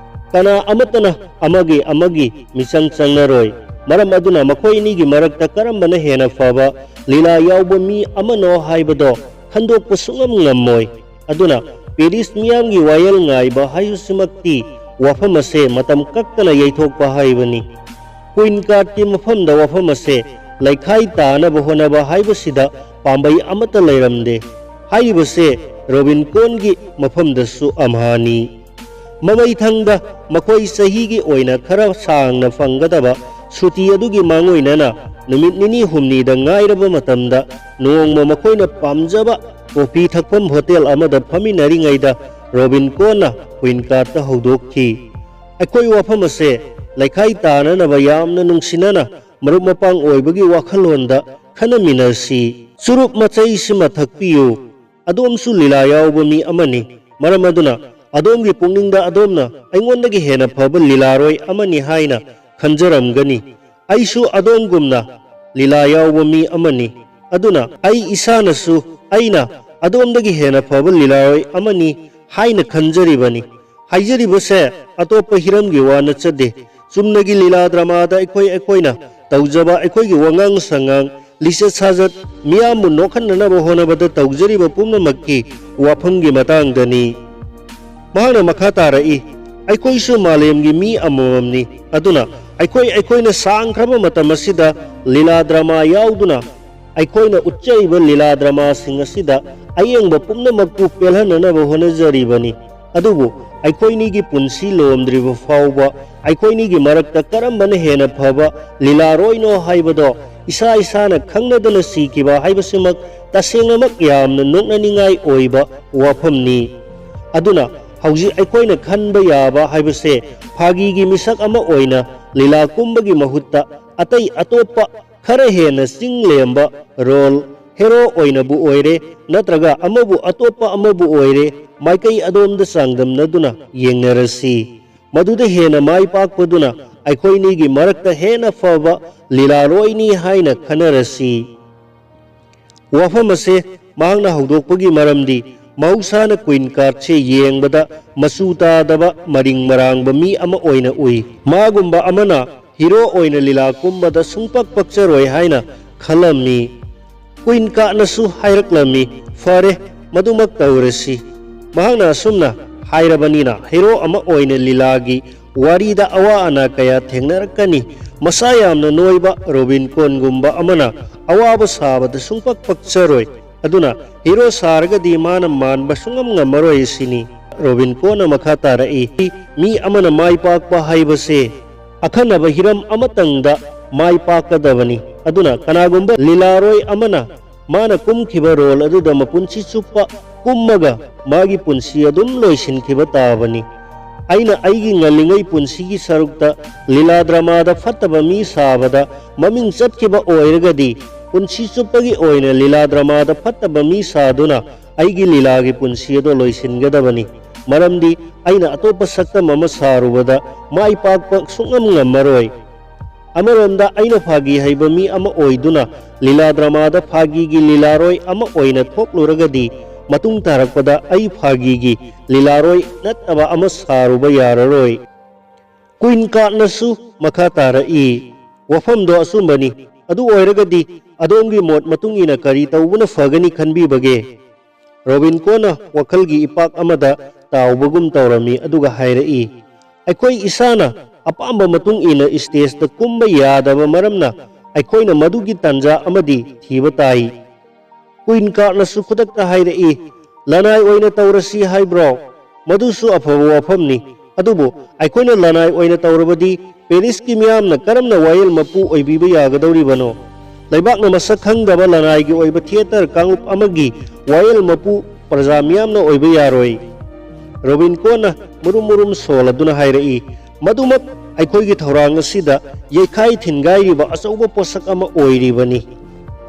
ꯀꯅꯥ ꯑꯃꯠꯇꯅ ꯑꯃꯒꯤ ꯑꯃꯒꯤ ꯃꯤꯆꯪ ꯆꯪꯂꯔꯣꯏ꯫ ꯃꯔꯝ ꯑꯗꯨꯅ ꯃꯈꯣꯏ ꯑꯅꯤꯒꯤ ꯃꯔꯛꯇ ꯀꯔꯝꯕꯅ ꯍꯦꯟꯅ ꯐꯕ ꯂꯤꯂꯥ ꯌꯥꯎꯕ ꯃꯤ ꯑꯃꯅꯣ ꯍꯥꯏꯕꯗꯣ ꯈꯟꯗꯣꯛꯄ ꯁꯨꯡꯉꯝ ꯉꯝꯃꯣꯏ꯫ ꯑꯗꯨꯅ ꯄꯦꯔꯤꯁ ꯃꯤꯌꯥꯝꯒꯤ ꯋꯥꯌꯦꯜ ꯉꯥꯏꯕ ꯍꯥꯏꯕꯁꯤꯃꯛꯇꯤ ꯋꯥꯐꯝ ꯑꯁꯦ ꯃꯇꯝ ꯀꯛꯇꯅ ꯌꯩꯊꯣꯛꯄ ꯍꯥꯏꯕꯅꯤ꯫ ꯀ꯭ꯋꯤꯟ ꯀꯥꯔꯠꯀꯤ ꯃꯐꯝꯗ ꯋꯥꯐꯝ ꯑꯁꯦ ꯂꯩꯈꯥꯏ ꯇꯥꯅꯕ ꯍꯣꯠꯅꯕ ꯍꯥꯏꯕꯁꯤꯗ ꯄꯥꯝꯕꯩ ꯑꯃꯠꯇ ꯂꯩꯔꯝꯗꯦ꯫ ꯍꯥꯏꯔꯤꯕꯁꯦ ꯔꯣꯕꯤꯟ ꯀꯣꯟꯒꯤ ꯃꯐꯝꯗꯁꯨ ꯑꯝꯍꯥꯅꯤ꯫ ꯃꯃꯩꯊꯪꯗ ꯃꯈꯣꯏ ꯆꯍꯤꯒꯤ ꯑꯣꯏꯅ ꯈꯔ ꯁꯥꯡꯅ ꯐꯪꯒꯗꯕ ꯁꯨꯇꯤ ꯑꯗꯨꯒꯤ ꯃꯥꯡꯑꯣꯏꯅꯅ ꯅꯨꯃꯤꯠ ꯅꯤꯅꯤ ꯍꯨꯝꯅꯤꯗ ꯉꯥꯏꯔꯕ ꯃꯇꯝꯗ ꯅꯣꯡꯃ ꯃꯈꯣꯏꯅ ꯄꯥꯝꯖꯕ ꯀꯣꯐꯤ ꯊꯛꯐꯝ ꯍꯣꯇꯦꯜ ꯑꯃꯗ ꯐꯝꯃꯤꯟꯅꯔꯤꯉꯩꯗ ꯔꯣꯕꯤꯟ ꯀꯣꯟꯅ ꯀ꯭ꯋꯤꯟ ꯀꯥꯔꯠꯇ ꯍꯧꯗꯣꯛꯈꯤ꯫ ꯑꯩꯈꯣꯏ ꯋꯥꯐꯝ ꯑꯁꯦ ꯂꯩꯈꯥꯏ ꯇꯥꯅꯅꯕ ꯌꯥꯝꯅ ꯅꯨꯡꯁꯤꯅꯅ ꯃꯔꯨꯞ ꯃꯄꯥꯡ ꯑꯣꯏꯕꯒꯤ ꯋꯥꯈꯜꯂꯣꯟꯗ ꯈꯟꯅꯃꯤꯟꯅꯁꯤ꯫ ꯆꯨꯔꯨꯞ ꯃꯆꯩꯁꯤꯃ ꯊꯛꯄꯤꯌꯨ꯫ ꯑꯗꯣꯝꯁꯨ ꯂꯤꯂꯥ ꯌꯥꯎꯕ ꯃꯤ ꯑꯃꯅꯤ꯫ ꯃꯔꯝ ꯑꯗꯨꯅ ꯑꯗꯣꯝꯒꯤ ꯄꯨꯛꯅꯤꯡꯗ ꯑꯗꯣꯝꯅ ꯑꯩꯉꯣꯟꯗꯒꯤ ꯍꯦꯟꯅ ꯐꯕ ꯂꯤꯂꯥꯔꯣꯏ ꯑꯃꯅꯤ ꯍꯥꯏꯅ ꯈꯟꯖꯔꯝꯒꯅꯤ꯫ ꯑꯩꯁꯨ ꯑꯗꯣꯝꯒꯨꯝꯅ ꯂꯤꯂꯥ ꯌꯥꯎꯕ ꯃꯤ ꯑꯃꯅꯤ꯫ ꯑꯗꯨꯅ ꯑꯩ ꯏꯁꯥꯅꯁꯨ ꯑꯩꯅ ꯑꯗꯣꯝꯗꯒꯤ ꯍꯦꯟꯅ ꯐꯕ ꯂꯤꯂꯥꯔꯣꯏ ꯑꯃꯅꯤ ꯍꯥꯏꯅ ꯈꯟꯖꯔꯤꯕꯅꯤ꯫ ꯍꯥꯏꯖꯔꯤꯕꯁꯦ ꯑꯇꯣꯞꯄ ꯍꯤꯔꯝꯒꯤ ꯋꯥ ꯅꯠꯆꯗꯦ꯫ ꯆꯨꯝꯅꯒꯤ ꯂꯤꯂꯥ ꯗ꯭ꯔꯃꯥꯗ ꯑꯩꯈꯣꯏ ꯑꯩꯈꯣꯏꯅ ꯇꯧꯖꯕ ꯑꯩꯈꯣꯏꯒꯤ ꯋꯥꯉꯥꯡ ꯁꯉꯥꯡ, ꯂꯤꯆꯠ ꯁꯥꯖꯠ, ꯃꯤꯌꯥꯝꯕꯨ ꯅꯣꯛꯍꯟꯅꯅꯕ ꯍꯣꯠꯅꯕꯗ ꯇꯧꯖꯔꯤꯕ ꯄꯨꯝꯅꯃꯛꯀꯤ ꯋꯥꯐꯝꯒꯤ ꯃꯇꯥꯡꯗꯅꯤ꯫ ꯃꯍꯥꯛꯅ ꯃꯈꯥ ꯇꯥꯔꯛꯏ, ꯑꯩꯈꯣꯏꯁꯨ ꯃꯥꯂꯦꯝꯒꯤ ꯃꯤ ꯑꯃꯃꯝꯅꯤ꯫ ꯑꯗꯨꯅ ꯑꯩꯈꯣꯏ ꯑꯩꯈꯣꯏꯅ ꯁꯥꯡꯈ꯭ꯔꯕ ꯃꯇꯝ ꯑꯁꯤꯗ ꯂꯤꯂꯥ ꯗ꯭ꯔꯃꯥ ꯌꯥꯎꯗꯨꯅ ꯑꯩꯈꯣꯏꯅ ꯎꯠꯆꯔꯤꯕ ꯂꯤꯂꯥ ꯗ꯭ꯔꯃꯥꯁꯤꯡ ꯑꯁꯤꯗ ꯑꯌꯦꯡꯕ ꯄꯨꯝꯅꯃꯛꯄꯨ ꯄꯦꯜꯍꯟꯅꯅꯕ ꯍꯣꯠꯅꯖꯔꯤꯕꯅꯤ꯫ ꯑꯗꯨꯕꯨ ꯑꯩꯈꯣꯏꯅꯤꯒꯤ ꯄꯨꯟꯁꯤ ꯂꯣꯝꯗ꯭ꯔꯤꯕ ꯐꯥꯎꯕ ꯑꯩꯈꯣꯏꯅꯤꯒꯤ ꯃꯔꯛꯇ ꯀꯔꯝꯕꯅ ꯍꯦꯟꯅ ꯐꯕ ꯂꯤꯂꯥꯔꯣꯏꯅꯣ ꯍꯥꯏꯕꯗꯣ ꯏꯁꯥ ꯏꯁꯥꯅ ꯈꯪꯅꯗꯅ ꯁꯤꯈꯤꯕ ꯍꯥꯏꯕꯁꯤꯃꯛ ꯇꯁꯦꯡꯅꯃꯛ ꯌꯥꯝꯅ ꯅꯣꯛꯅꯅꯤꯡꯉꯥꯏ ꯑꯣꯏꯕ ꯋꯥꯐꯝꯅꯤ꯫ ꯑꯗꯨꯅ ꯍꯧꯖꯤꯛ ꯑꯩꯈꯣꯏꯅ ꯈꯟꯕ ꯌꯥꯕ ꯍꯥꯏꯕꯁꯦ ꯐꯥꯒꯤꯒꯤ ꯃꯤꯁꯛ ꯑꯃ ꯑꯣꯏꯅ ꯂꯤꯂꯥ ꯀꯨꯝꯕꯒꯤ ꯃꯍꯨꯠꯇ ꯑꯇꯩ ꯑꯇꯣꯞꯄ ꯈꯔ ꯍꯦꯟꯅ ꯆꯤꯡ ꯂꯦꯝꯕ ꯔꯣꯜ, ꯍꯦꯔꯣ ꯑꯣꯏꯅꯕꯨ ꯑꯣꯏꯔꯦ ꯅꯠꯇ꯭ꯔꯒ ꯑꯃꯕꯨ ꯑꯇꯣꯞꯄ ꯑꯃꯕꯨ ꯑꯣꯏꯔꯦ, ꯃꯥꯏꯀꯩ ꯑꯗꯣꯝꯗ ꯆꯥꯡꯗꯝꯅꯗꯨꯅ ꯌꯦꯡꯅꯔꯁꯤ꯫ ꯃꯗꯨꯗ ꯍꯦꯟꯅ ꯃꯥꯏ ꯄꯥꯛꯄꯗꯨꯅ ꯑꯩꯈꯣꯏꯅꯤꯒꯤ ꯃꯔꯛꯇ ꯍꯦꯟꯅ ꯐꯕ ꯂꯤꯂꯥꯔꯣꯏꯅꯤ ꯍꯥꯏꯅ ꯈꯟꯅꯔꯁꯤ꯫ ꯋꯥꯐꯝ ꯑꯁꯦ ꯃꯍꯥꯛꯅ ꯍꯧꯗꯣꯛꯄꯒꯤ ꯃꯔꯝꯗꯤ ꯃꯍꯧꯁꯥꯅ ꯀ꯭ꯋꯤꯟ ꯀꯥꯔꯠꯁꯦ ꯌꯦꯡꯕꯗ ꯃꯆꯨ ꯇꯥꯗꯕ ꯃꯔꯤꯡ ꯃꯔꯥꯡꯕ ꯃꯤ ꯑꯃ ꯑꯣꯏꯅ ꯎꯏ꯫ ꯃꯥꯒꯨꯝꯕ ꯑꯃꯅ ꯍꯤꯔꯣ ꯑꯣꯏꯅ ꯂꯤꯂꯥ ꯀꯨꯝꯕꯗ ꯁꯨꯡꯄꯛ ꯄꯛꯆꯔꯣꯏ ꯍꯥꯏꯅ ꯈꯜꯂꯝꯃꯤ꯫ ꯀ꯭ꯋꯤꯟ ꯀꯥꯔꯠꯅꯁꯨ ꯍꯥꯏꯔꯛꯂꯝꯃꯤ, "ꯐꯔꯦ, ꯃꯗꯨꯃꯛ ꯇꯧꯔꯁꯤ"꯫ ꯃꯍꯥꯛꯅ ꯑꯁꯨꯝꯅ ꯍꯥꯏꯔꯕꯅꯤꯅ ꯍꯤꯔꯣ ꯑꯃ ꯑꯣꯏꯅ ꯂꯤꯂꯥꯒꯤ ꯋꯥꯔꯤꯗ ꯑꯋꯥ ꯑꯅꯥ ꯀꯌꯥ ꯊꯦꯡꯅꯔꯛꯀꯅꯤ꯫ ꯃꯁꯥ ꯌꯥꯝꯅ ꯅꯣꯏꯕ ꯔꯣꯕꯤꯟ ꯀꯣꯟꯒꯨꯝꯕ ꯑꯃꯅ ꯑꯋꯥꯕ ꯁꯥꯕꯗ ꯁꯨꯡꯄꯛ ꯄꯛꯆꯔꯣꯏ꯫ ꯑꯗꯨꯅ ꯍꯤꯔꯣ ꯁꯥꯔꯒꯗꯤ ꯃꯥꯅ ꯃꯥꯟꯕ ꯁꯨꯡꯉꯝ ꯉꯝꯃꯔꯣꯏ ꯁꯤꯅꯤ꯫ ꯔꯣꯕꯤꯟ ꯀꯣꯟꯅ ꯃꯈꯥ ꯇꯥꯔꯛꯏ, "ꯃꯤ ꯑꯃꯅ ꯃꯥꯏ ꯄꯥꯛꯄ ꯍꯥꯏꯕꯁꯦ ꯑꯈꯟꯅꯕ ꯍꯤꯔꯝ ꯑꯃꯇꯪꯗ ꯃꯥꯏ ꯄꯥꯛꯀꯗꯕꯅꯤ꯫ ꯑꯗꯨꯅ ꯀꯅꯥꯒꯨꯝꯕ ꯂꯤꯂꯥꯔꯣꯏ ꯑꯃꯅ ꯃꯥꯅ ꯀꯨꯝꯈꯤꯕ ꯔꯣꯜ ꯑꯗꯨꯗ ꯃꯄꯨꯟꯁꯤ ꯆꯨꯞꯄ ꯀꯨꯝꯃꯒ ꯃꯥꯒꯤ ꯄꯨꯟꯁꯤ ꯑꯗꯨꯝ ꯂꯣꯏꯁꯤꯟꯈꯤꯕ ꯇꯥꯕꯅꯤ꯫ ꯑꯩꯅ ꯑꯩꯒꯤ ꯉꯜꯂꯤꯉꯩ ꯄꯨꯟꯁꯤꯒꯤ ꯁꯔꯨꯛꯇ ꯂꯤꯂꯥ ꯗ꯭ꯔꯃꯥꯗ ꯐꯠꯇꯕ ꯃꯤ ꯁꯥꯕꯗ ꯃꯃꯤꯡ ꯆꯠꯈꯤꯕ ꯑꯣꯏꯔꯒꯗꯤ, ꯄꯨꯟꯁꯤ ꯆꯨꯞꯄꯒꯤ ꯑꯣꯏꯅ ꯂꯤꯂꯥ ꯗ꯭ꯔꯃꯥꯗ ꯐꯠꯇꯕ ꯃꯤ ꯁꯥꯗꯨꯅ ꯑꯩꯒꯤ ꯂꯤꯂꯥꯒꯤ ꯄꯨꯟꯁꯤ ꯑꯗꯣ ꯂꯣꯏꯁꯤꯟꯒꯗꯕꯅꯤ꯫ ꯃꯔꯝꯗꯤ ꯑꯩꯅ ꯑꯇꯣꯞꯄ ꯁꯛꯇꯝ ꯑꯃ ꯁꯥꯔꯨꯕꯗ ꯃꯥꯏ ꯄꯥꯛꯄ ꯁꯨꯡꯉꯝ ꯉꯝꯃꯔꯣꯏ꯫ ꯑꯃꯔꯣꯝꯗ ꯑꯩꯅ ꯐꯥꯒꯤ ꯍꯩꯕ ꯃꯤ ꯑꯃ ꯑꯣꯏꯗꯨꯅ ꯂꯤꯂꯥ ꯗ꯭ꯔꯃꯥꯗ ꯐꯥꯒꯤꯒꯤ ꯂꯤꯂꯥꯔꯣꯏ ꯑꯃ ꯑꯣꯏꯅ ꯊꯣꯛꯂꯨꯔꯒꯗꯤ, ꯃꯇꯨꯡ ꯇꯥꯔꯛꯄꯗ ꯑꯩ ꯐꯥꯒꯤꯒꯤ ꯂꯤꯂꯥꯔꯣꯏ ꯅꯠꯇꯕ ꯑꯃ ꯁꯥꯔꯨꯕ ꯌꯥꯔꯔꯣꯏ꯫ ꯀꯨꯏꯟ ꯀꯥꯔꯠꯅꯁꯨ ꯃꯈꯥ ꯇꯥꯔꯛꯏ, "ꯋꯥꯐꯝꯗꯣ ꯑꯆꯨꯝꯕꯅꯤ꯫ ꯑꯗꯨ ꯑꯣꯏꯔꯒꯗꯤ ꯑꯗꯣꯝꯒꯤ ꯃꯣꯠ ꯃꯇꯨꯡ ꯏꯟꯅ ꯀꯔꯤ ꯇꯧꯕꯅ ꯐꯒꯅꯤ ꯈꯟꯕꯤꯕꯒꯦ?" ꯔꯣꯕꯤꯟꯀꯣꯅ ꯋꯥꯈꯜꯒꯤ ꯏꯄꯥꯛ ꯑꯃꯗ ꯇꯥꯎꯕꯒꯨꯝ ꯇꯧꯔꯝꯃꯤ, ꯑꯗꯨꯒ ꯍꯥꯏꯔꯛꯏ, "ꯑꯩꯈꯣꯏ ꯏꯁꯥꯅ ꯑꯄꯥꯝꯕ ꯃꯇꯨꯡ ꯏꯟꯅ ꯁ꯭ꯇꯦꯖꯇ ꯀꯨꯝꯕ ꯌꯥꯗꯕ ꯃꯔꯝꯅ ꯑꯩꯈꯣꯏꯅ ꯃꯗꯨꯒꯤ ꯇꯥꯟꯖꯥ ꯑꯃꯗꯤ ꯊꯤꯕ ꯇꯥꯏ꯫" ꯀꯨꯏꯟ ꯀꯥꯔꯠꯅꯁꯨ ꯈꯨꯗꯛꯇ ꯍꯥꯏꯔꯛꯏ, "ꯂꯅꯥꯏ ꯑꯣꯏꯅ ꯇꯧꯔꯁꯤ ꯍꯥꯏꯕ꯭ꯔꯣ? ꯃꯗꯨꯁꯨ ꯑꯐꯕ ꯋꯥꯐꯝꯅꯤ꯫ ꯑꯗꯨꯕꯨ ꯑꯩꯈꯣꯏꯅ ꯂꯅꯥꯏ ꯑꯣꯏꯅ ꯇꯧꯔꯕꯗꯤ ꯄꯦꯔꯤꯁꯀꯤ ꯃꯤꯌꯥꯝꯅ ꯀꯔꯝꯅ ꯋꯥꯌꯦꯜ ꯃꯄꯨ ꯑꯣꯏꯕꯤꯕ ꯌꯥꯒꯗꯧꯔꯤꯕꯅꯣ? ꯂꯩꯕꯥꯛꯅ ꯃꯁꯛ ꯈꯪꯗꯕ ꯂꯅꯥꯏꯒꯤ ꯑꯣꯏꯕ ꯊꯤꯌꯦꯇꯔ ꯀꯥꯡꯂꯨꯞ ꯑꯃꯒꯤ ꯋꯥꯌꯦꯜ ꯃꯄꯨ ꯄ꯭ꯔꯖꯥ ꯃꯤꯌꯥꯝꯅ ꯑꯣꯏꯕ ꯌꯥꯔꯣꯏ꯫" ꯔꯣꯕꯤꯟꯀꯣꯅ ꯃꯨꯔꯨꯝ ꯃꯨꯔꯨꯝ ꯁꯣꯜꯂꯗꯨꯅ ꯍꯥꯏꯔꯛꯏ, "ꯃꯗꯨꯃꯛ ꯑꯩꯈꯣꯏꯒꯤ ꯊꯧꯔꯥꯡ ꯑꯁꯤꯗ ꯌꯩꯈꯥꯏ ꯊꯤꯟꯒꯥꯏꯔꯤꯕ ꯑꯆꯧꯕ ꯄꯣꯠꯁꯛ ꯑꯃ ꯑꯣꯏꯔꯤꯕꯅꯤ꯫"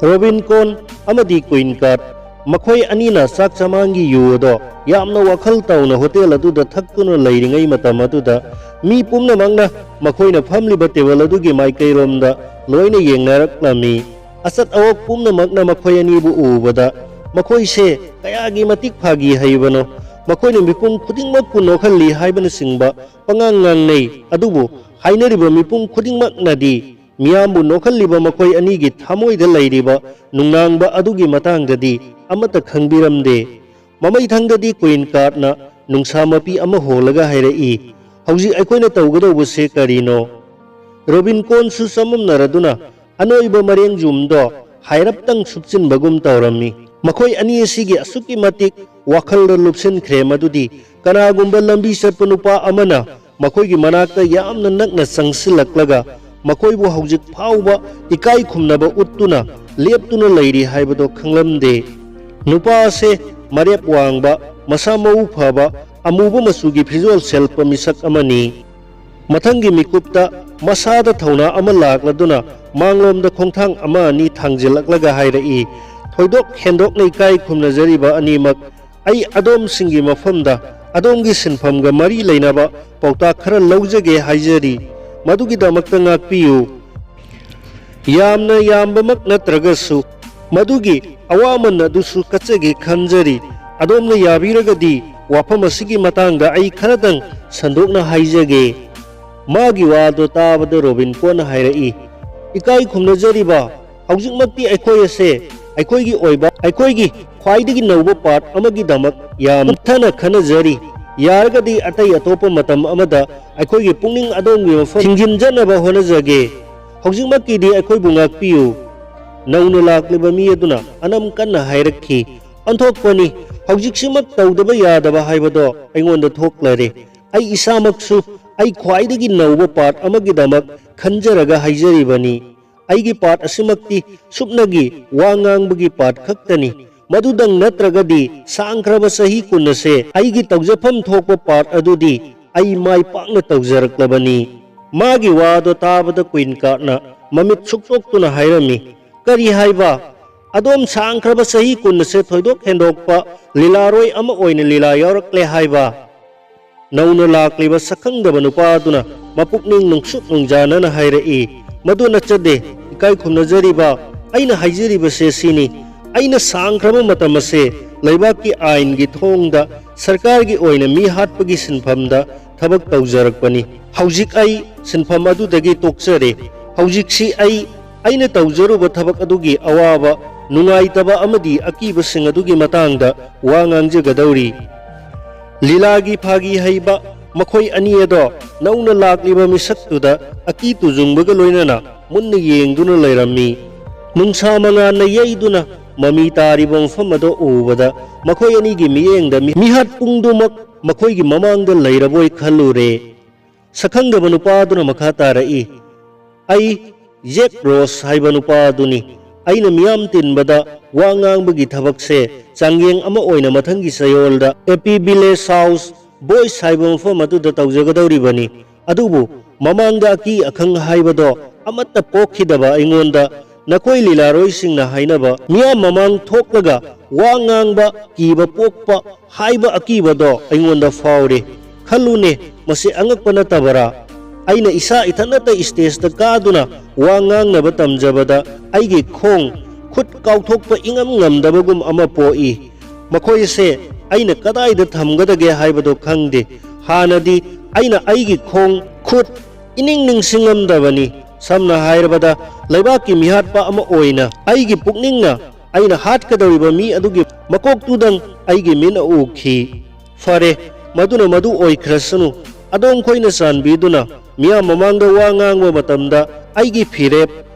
ꯔꯣꯕꯤꯟꯀꯣꯟ ꯑꯃꯗꯤ ꯀꯨꯏꯟ ꯀꯥꯔꯠ, ꯃꯈꯣꯏ ꯑꯅꯤꯅ ꯆꯥꯛ ꯆꯃꯥꯡꯒꯤ ꯌꯨ ꯑꯗꯣ ꯌꯥꯝꯅ ꯋꯥꯈꯜ ꯇꯧꯅ ꯍꯣꯇꯦꯜ ꯑꯗꯨꯗ ꯊꯛꯇꯨꯅ ꯂꯩꯔꯤꯉꯩ ꯃꯇꯝ ꯑꯗꯨꯗ, ꯃꯤ ꯄꯨꯝꯅꯃꯛꯅ ꯃꯈꯣꯏꯅ ꯐꯝꯂꯤꯕ ꯇꯦꯕꯜ ꯑꯗꯨꯒꯤ ꯃꯥꯏꯀꯩꯔꯣꯝꯗ ꯂꯣꯏꯅ ꯌꯦꯡꯅꯔꯛꯂꯝꯃꯤ꯫ ꯑꯆꯠ ꯑꯋꯣꯛ ꯄꯨꯝꯅꯃꯛꯅ ꯃꯈꯣꯏ ꯑꯅꯤꯕꯨ ꯎꯕꯗ, ꯃꯈꯣꯏꯁꯦ ꯀꯌꯥꯒꯤ ꯃꯇꯤꯛ ꯐꯥꯒꯤ ꯍꯩꯕꯅꯣ, ꯃꯈꯣꯏꯅ ꯃꯤꯄꯨꯝ ꯈꯨꯗꯤꯡꯃꯛꯄꯨ ꯅꯣꯛꯍꯜꯂꯤ ꯍꯥꯏꯕꯅꯆꯤꯡꯕ ꯄꯉꯥꯡ ꯉꯥꯡꯅꯩ꯫ ꯑꯗꯨꯕꯨ ꯍꯥꯏꯅꯔꯤꯕ ꯃꯤꯄꯨꯝ ꯈꯨꯗꯤꯡꯃꯛꯅꯗꯤ ꯃꯤꯌꯥꯝꯕꯨ ꯅꯣꯛꯍꯜꯂꯤꯕ ꯃꯈꯣꯏ ꯑꯅꯤꯒꯤ ꯊꯃꯣꯏꯗ ꯂꯩꯔꯤꯕ ꯅꯨꯡꯅꯥꯡꯕ ꯑꯗꯨꯒꯤ ꯃꯇꯥꯡꯗꯗꯤ ꯑꯃꯠꯇ ꯈꯪꯕꯤꯔꯝꯗꯦ꯫ ꯃꯃꯩꯊꯪꯗꯗꯤ ꯀꯨꯏꯟ ꯀꯥꯔꯠꯅ ꯅꯨꯡꯁꯥ ꯃꯄꯤ ꯑꯃ ꯍꯣꯜꯂꯒ ꯍꯥꯏꯔꯛꯏ, "ꯍꯧꯖꯤꯛ ꯑꯩꯈꯣꯏꯅ ꯇꯧꯒꯗꯧꯕꯁꯦ ꯀꯔꯤꯅꯣ?" ꯔꯣꯕꯤꯟꯀꯣꯟꯁꯨ ꯆꯃꯝꯅꯔꯗꯨꯅ ꯑꯅꯣꯏꯕ ꯃꯔꯦꯡꯖꯨꯝꯗꯣ ꯍꯥꯏꯔꯞꯇꯪ ꯁꯨꯞꯆꯤꯟꯕꯒꯨꯝ ꯇꯧꯔꯝꯃꯤ꯫ ꯃꯈꯣꯏ ꯑꯅꯤ ꯑꯁꯤꯒꯤ ꯑꯁꯨꯛꯀꯤ ꯃꯇꯤꯛ ꯋꯥꯈꯜꯗ ꯂꯨꯞꯁꯤꯟꯈ꯭ꯔꯦ ꯃꯗꯨꯗꯤ ꯀꯅꯥꯒꯨꯝꯕ ꯂꯝꯕꯤ ꯆꯠꯄ ꯅꯨꯄꯥ ꯑꯃꯅ ꯃꯈꯣꯏꯒꯤ ꯃꯅꯥꯛꯇ ꯌꯥꯝꯅ ꯅꯛꯅ ꯆꯪꯁꯤꯜꯂꯛꯂꯒ ꯃꯈꯣꯏꯕꯨ ꯍꯧꯖꯤꯛ ꯐꯥꯎꯕ ꯏꯀꯥꯏ ꯈꯨꯝꯅꯕ ꯎꯠꯇꯨꯅ ꯂꯦꯞꯇꯨꯅ ꯂꯩꯔꯤ ꯍꯥꯏꯕꯗꯣ ꯈꯪꯂꯝꯗꯦ꯫ ꯅꯨꯄꯥ ꯑꯁꯦ ꯃꯔꯦꯞ ꯋꯥꯡꯕ, ꯃꯁꯥ ꯃꯎ ꯐꯕ, ꯑꯃꯨꯕ ꯃꯆꯨꯒꯤ ꯐꯤꯖꯣꯜ ꯁꯦꯠꯄ ꯃꯤꯁꯛ ꯑꯃꯅꯤ꯫ ꯃꯊꯪꯒꯤ ꯃꯤꯀꯨꯞꯇ ꯃꯁꯥꯗ ꯊꯧꯅꯥ ꯑꯃ ꯂꯥꯛꯂꯗꯨꯅ ꯃꯥꯡꯂꯣꯝꯗ ꯈꯣꯡꯊꯥꯡ ꯑꯃ ꯑꯅꯤ ꯊꯥꯡꯖꯤꯜꯂꯛꯂꯒ ꯍꯥꯏꯔꯛꯏ, "ꯊꯣꯏꯗꯣꯛ ꯍꯦꯟꯗꯣꯛꯅ ꯏꯀꯥꯏ ꯈꯨꯝꯅꯖꯔꯤꯕ ꯑꯅꯤꯃꯛ, ꯑꯩ ꯑꯗꯣꯝꯁꯤꯡꯒꯤ ꯃꯐꯝꯗ ꯑꯗꯣꯝꯒꯤ ꯁꯤꯟꯐꯝꯒ ꯃꯔꯤ ꯂꯩꯅꯕ ꯄꯥꯎꯇꯥꯛ ꯈꯔ ꯂꯧꯖꯒꯦ ꯍꯥꯏꯖꯔꯤ꯫ ꯃꯗꯨꯒꯤꯗꯃꯛꯇ ꯉꯥꯛꯄꯤꯌꯨ꯫ ꯌꯥꯝꯅ ꯌꯥꯝꯕꯃꯛ ꯅꯠꯇ꯭ꯔꯒꯁꯨ ꯃꯗꯨꯒꯤ ꯑꯋꯥꯃꯟ ꯑꯗꯨꯁꯨ ꯀꯠꯆꯒꯦ ꯈꯟꯖꯔꯤ꯫ ꯑꯗꯣꯝꯅ ꯌꯥꯕꯤꯔꯒꯗꯤ ꯋꯥꯐꯝ ꯑꯁꯤꯒꯤ ꯃꯇꯥꯡꯗ ꯑꯩ ꯈꯔꯗꯪ ꯁꯟꯗꯣꯛꯅ ꯍꯥꯏꯖꯒꯦ꯫" ꯃꯥꯒꯤ ꯋꯥꯗꯣ ꯇꯥꯕꯗ ꯔꯣꯕꯤꯟ ꯀꯣꯟꯅ ꯍꯥꯏꯔꯛꯏ, "ꯏꯀꯥꯏ ꯈꯨꯝꯅꯖꯔꯤꯕ, ꯍꯧꯖꯤꯛꯃꯛꯇꯤ ꯑꯩꯈꯣꯏ ꯑꯁꯦ ꯑꯩꯈꯣꯏꯒꯤ ꯑꯣꯏꯕ, ꯑꯩꯈꯣꯏꯒꯤ ꯈ꯭ꯋꯥꯏꯗꯒꯤ ꯅꯧꯕ ꯄꯥꯔꯠ ꯑꯃꯒꯤꯗꯃꯛ ꯌꯥꯝ ꯀꯨꯞꯊꯅ ꯈꯟꯅꯖꯔꯤ꯫ ꯌꯥꯔꯒꯗꯤ ꯑꯇꯩ ꯑꯇꯣꯞꯄ ꯃꯇꯝ ꯑꯃꯗ ꯑꯩꯈꯣꯏꯒꯤ ꯄꯨꯛꯅꯤꯡ ꯑꯗꯣꯝꯒꯤ ꯃꯐꯝ ꯊꯤꯡꯖꯤꯟꯖꯅꯕ ꯍꯣꯠꯅꯖꯒꯦ꯫ ꯍꯧꯖꯤꯛꯃꯛꯀꯤꯗꯤ ꯑꯩꯈꯣꯏꯕꯨ ꯉꯥꯛꯄꯤꯌꯨ꯫" ꯅꯧꯅ ꯂꯥꯛꯂꯤꯕ ꯃꯤ ꯑꯗꯨꯅ ꯑꯅꯝ ꯀꯟꯅ ꯍꯥꯏꯔꯛꯈꯤ, "ꯑꯣꯟꯊꯣꯛꯄꯅꯤ, ꯍꯧꯖꯤꯛꯁꯤꯃꯛ ꯇꯧꯗꯕ ꯌꯥꯗꯕ ꯍꯥꯏꯕꯗꯣ ꯑꯩꯉꯣꯟꯗ ꯊꯣꯛꯂꯔꯦ꯫ ꯑꯩ ꯏꯁꯥꯃꯛꯁꯨ ꯑꯩ ꯈ꯭ꯋꯥꯏꯗꯒꯤ ꯅꯧꯕ ꯄꯥꯔꯠ ꯑꯃꯒꯤꯗꯃꯛ ꯈꯟꯖꯔꯒ ꯍꯥꯏꯖꯔꯤꯕꯅꯤ꯫ ꯑꯩꯒꯤ ꯄꯥꯔꯠ ꯑꯁꯤꯃꯛꯇꯤ ꯁꯨꯞꯅꯒꯤ ꯋꯥ ꯉꯥꯡꯕꯒꯤ ꯄꯥꯔꯠ ꯈꯛꯇꯅꯤ꯫ ꯃꯗꯨꯗꯪ ꯅꯠꯇ꯭ꯔꯒꯗꯤ ꯁꯥꯡꯈ꯭ꯔꯕ ꯆꯍꯤ ꯀꯨꯟ ꯑꯁꯦ ꯑꯩꯒꯤ ꯇꯧꯖꯐꯝ ꯊꯣꯛꯄ ꯄꯥꯔꯠ ꯑꯗꯨꯗꯤ ꯑꯩ ꯃꯥꯏ ꯄꯥꯛꯅ ꯇꯧꯖꯔꯛꯂꯕꯅꯤ꯫" ꯃꯥꯒꯤ ꯋꯥꯗꯣ ꯇꯥꯕꯗ ꯀꯨꯏꯟ ꯀꯥꯔꯠꯅ ꯃꯃꯤꯠ ꯁꯨꯛꯇꯣꯛꯇꯨꯅ ꯍꯥꯏꯔꯝꯃꯤ, "ꯀꯔꯤ ꯍꯥꯏꯕ? ꯑꯗꯣꯝ ꯁꯥꯡꯈ꯭ꯔꯕ ꯆꯍꯤ ꯀꯨꯟ ꯑꯁꯦ ꯊꯣꯏꯗꯣꯛ ꯍꯦꯟꯗꯣꯛꯄ ꯂꯤꯂꯥꯔꯣꯏ ꯑꯃ ꯑꯣꯏꯅ ꯂꯤꯂꯥ ꯌꯥꯎꯔꯛꯂꯦ ꯍꯥꯏꯕ?" ꯅꯧꯅ ꯂꯥꯛꯂꯤꯕ ꯁꯛꯈꯪꯗꯕ ꯅꯨꯄꯥ ꯑꯗꯨꯅ ꯃꯄꯨꯛꯅꯤꯡ ꯅꯨꯡꯁꯨꯛ ꯅꯨꯡꯖꯥꯅꯅ ꯍꯥꯏꯔꯛꯏ, "ꯃꯗꯨ ꯅꯠꯆꯗꯦ, ꯏꯀꯥꯏ ꯈꯨꯝꯅꯖꯔꯤꯕ, ꯑꯩꯅ ꯍꯥꯏꯖꯔꯤꯕꯁꯦ ꯁꯤꯅꯤ꯫ ꯑꯩꯅ ꯁꯥꯡꯈ꯭ꯔꯕ ꯃꯇꯝ ꯑꯁꯦ ꯂꯩꯕꯥꯛꯀꯤ ꯑꯥꯏꯟꯒꯤ ꯊꯣꯡꯗ ꯁꯔꯀꯥꯔꯒꯤ ꯑꯣꯏꯅ ꯃꯤ ꯍꯥꯠꯄꯒꯤ ꯁꯤꯟꯐꯝꯗ ꯊꯕꯛ ꯇꯧꯖꯔꯛꯄꯅꯤ꯫ ꯍꯧꯖꯤꯛ ꯑꯩ ꯁꯤꯟꯐꯝ ꯑꯗꯨꯗꯒꯤ ꯇꯣꯛꯆꯔꯦ꯫ ꯍꯧꯖꯤꯛꯁꯤ ꯑꯩ ꯑꯩꯅ ꯇꯧꯖꯔꯨꯕ ꯊꯕꯛ ꯑꯗꯨꯒꯤ ꯑꯋꯥꯕ, ꯅꯨꯡꯉꯥꯏꯇꯕ ꯑꯃꯗꯤ ꯑꯀꯤꯕꯁꯤꯡ ꯑꯗꯨꯒꯤ ꯃꯇꯥꯡꯗ ꯋꯥ ꯉꯥꯡꯖꯒꯗꯧꯔꯤ꯫" ꯂꯤꯂꯥꯒꯤ ꯐꯥꯒꯤ ꯍꯩꯕ ꯃꯈꯣꯏ ꯑꯅꯤ ꯑꯗꯣ ꯅꯧꯅ ꯂꯥꯛꯂꯤꯕ ꯃꯤꯁꯛꯇꯨꯗ ꯑꯀꯤ ꯇꯨꯖꯨꯡꯕꯒ ꯂꯣꯏꯅꯅ ꯃꯨꯟꯅ ꯌꯦꯡꯗꯨꯅ ꯂꯩꯔꯝꯃꯤ꯫ ꯅꯨꯡꯁꯥ ꯃꯉꯥꯜꯅ ꯌꯩꯗꯨꯅ ꯃꯃꯤ ꯇꯥꯔꯤꯕ ꯃꯐꯝ ꯑꯗꯣ ꯎꯕꯗ ꯃꯈꯣꯏ ꯑꯅꯤꯒꯤ ꯃꯤꯠꯌꯦꯡꯗ ꯃꯤ-, ꯃꯤꯍꯥꯠ ꯄꯨꯡꯗꯨꯃꯛ ꯃꯈꯣꯏꯒꯤ ꯃꯃꯥꯡꯗ ꯂꯩꯔꯕꯣꯏ ꯈꯜꯂꯨꯔꯦ꯫ ꯁꯛꯈꯪꯗꯕ ꯅꯨꯄꯥ ꯑꯗꯨꯅ ꯃꯈꯥ ꯇꯥꯔꯛꯏ, "ꯑꯩ ꯖꯦꯛ ꯔꯣꯁ ꯍꯥꯏꯕ ꯅꯨꯄꯥ ꯑꯗꯨꯅꯤ꯫ ꯑꯩꯅ ꯃꯤꯌꯥꯝ ꯇꯤꯟꯕꯗ ꯋꯥ ꯉꯥꯡꯕꯒꯤ ꯊꯕꯛꯁꯦ ꯆꯥꯡꯌꯦꯡ ꯑꯃ ꯑꯣꯏꯅ ꯃꯊꯪꯒꯤ ꯆꯌꯣꯜꯗ ꯑꯦ ꯄꯤ ꯚꯤꯂꯦꯖ ꯍꯥꯎꯁ ꯕꯣꯏꯁ ꯍꯥꯏꯕ ꯃꯐꯝ ꯑꯗꯨꯗ ꯇꯧꯖꯒꯗꯧꯔꯤꯕꯅꯤ꯫ ꯑꯗꯨꯕꯨ ꯃꯃꯥꯡꯗ ꯑꯀꯤ ꯑꯈꯪ ꯍꯥꯏꯕꯗꯣ ꯑꯃꯠꯇ ꯄꯣꯛꯈꯤꯗꯕ ꯑꯩꯉꯣꯟꯗ ꯅꯈꯣꯏ ꯂꯤꯂꯥꯔꯣꯏꯁꯤꯡꯅ ꯍꯥꯏꯅꯕ ꯃꯤꯌꯥꯝ ꯃꯃꯥꯡ ꯊꯣꯛꯂꯒ ꯋꯥ ꯉꯥꯡꯕ ꯀꯤꯕ ꯄꯣꯛꯄ ꯍꯥꯏꯕ ꯑꯀꯤꯕꯗꯣ ꯑꯩꯉꯣꯟꯗ ꯐꯥꯎꯔꯦ꯫ ꯈꯜꯂꯨꯅꯦ, ꯃꯁꯤ ꯑꯉꯛꯄ ꯅꯠꯇꯕꯔꯥ? ꯑꯩꯅ ꯏꯁꯥ ꯏꯊꯟꯇ ꯏꯁꯇꯦꯖꯇ ꯀꯥꯗꯨꯅ ꯋꯥ ꯉꯥꯡꯅꯕ ꯇꯝꯖꯕꯗ ꯑꯩꯒꯤ ꯈꯣꯡ ꯈꯨꯠ ꯀꯥꯎꯊꯣꯛꯄ ꯏꯉꯝ ꯉꯝꯗꯕꯒꯨꯝ ꯑꯃ ꯄꯣꯛꯏ꯫ ꯃꯈꯣꯏ ꯑꯁꯦ ꯑꯩꯅ ꯀꯗꯥꯏꯗ ꯊꯝꯒꯗꯒꯦ ꯍꯥꯏꯕꯗꯣ ꯈꯪꯗꯦ꯫ ꯍꯥꯟꯅꯗꯤ ꯑꯩꯅ ꯑꯩꯒꯤ ꯈꯣꯡ ꯈꯨꯠ ꯏꯅꯤꯡ ꯅꯤꯡꯁꯤꯡꯉꯝꯗꯕꯅꯤ꯫ ꯁꯝꯅ ꯍꯥꯏꯔꯕꯗ, ꯂꯩꯕꯥꯛꯀꯤ ꯃꯤꯍꯥꯠꯄ ꯑꯃ ꯑꯣꯏꯅ ꯑꯩꯒꯤ ꯄꯨꯛꯅꯤꯡꯅ ꯑꯩꯅ ꯍꯥꯠꯀꯗꯧꯔꯤꯕ ꯃꯤ ꯑꯗꯨꯒꯤ ꯃꯀꯣꯛꯇꯨꯗꯪ ꯑꯩꯒꯤ ꯃꯤꯠꯅ ꯎꯈꯤ꯫ ꯐꯔꯦ, ꯃꯗꯨꯅ ꯃꯗꯨ ꯑꯣꯏꯈ꯭ꯔꯁꯅꯨ꯫ ꯑꯗꯣꯝ ꯈꯣꯏꯅ ꯆꯥꯟꯕꯤꯗꯨꯅ ꯃꯤꯌꯥꯝ ꯃꯃꯥꯡꯗ ꯋꯥ ꯉꯥꯡꯕ ꯃꯇꯝꯗ ꯑꯩꯒꯤ ꯐꯤꯔꯦꯞ,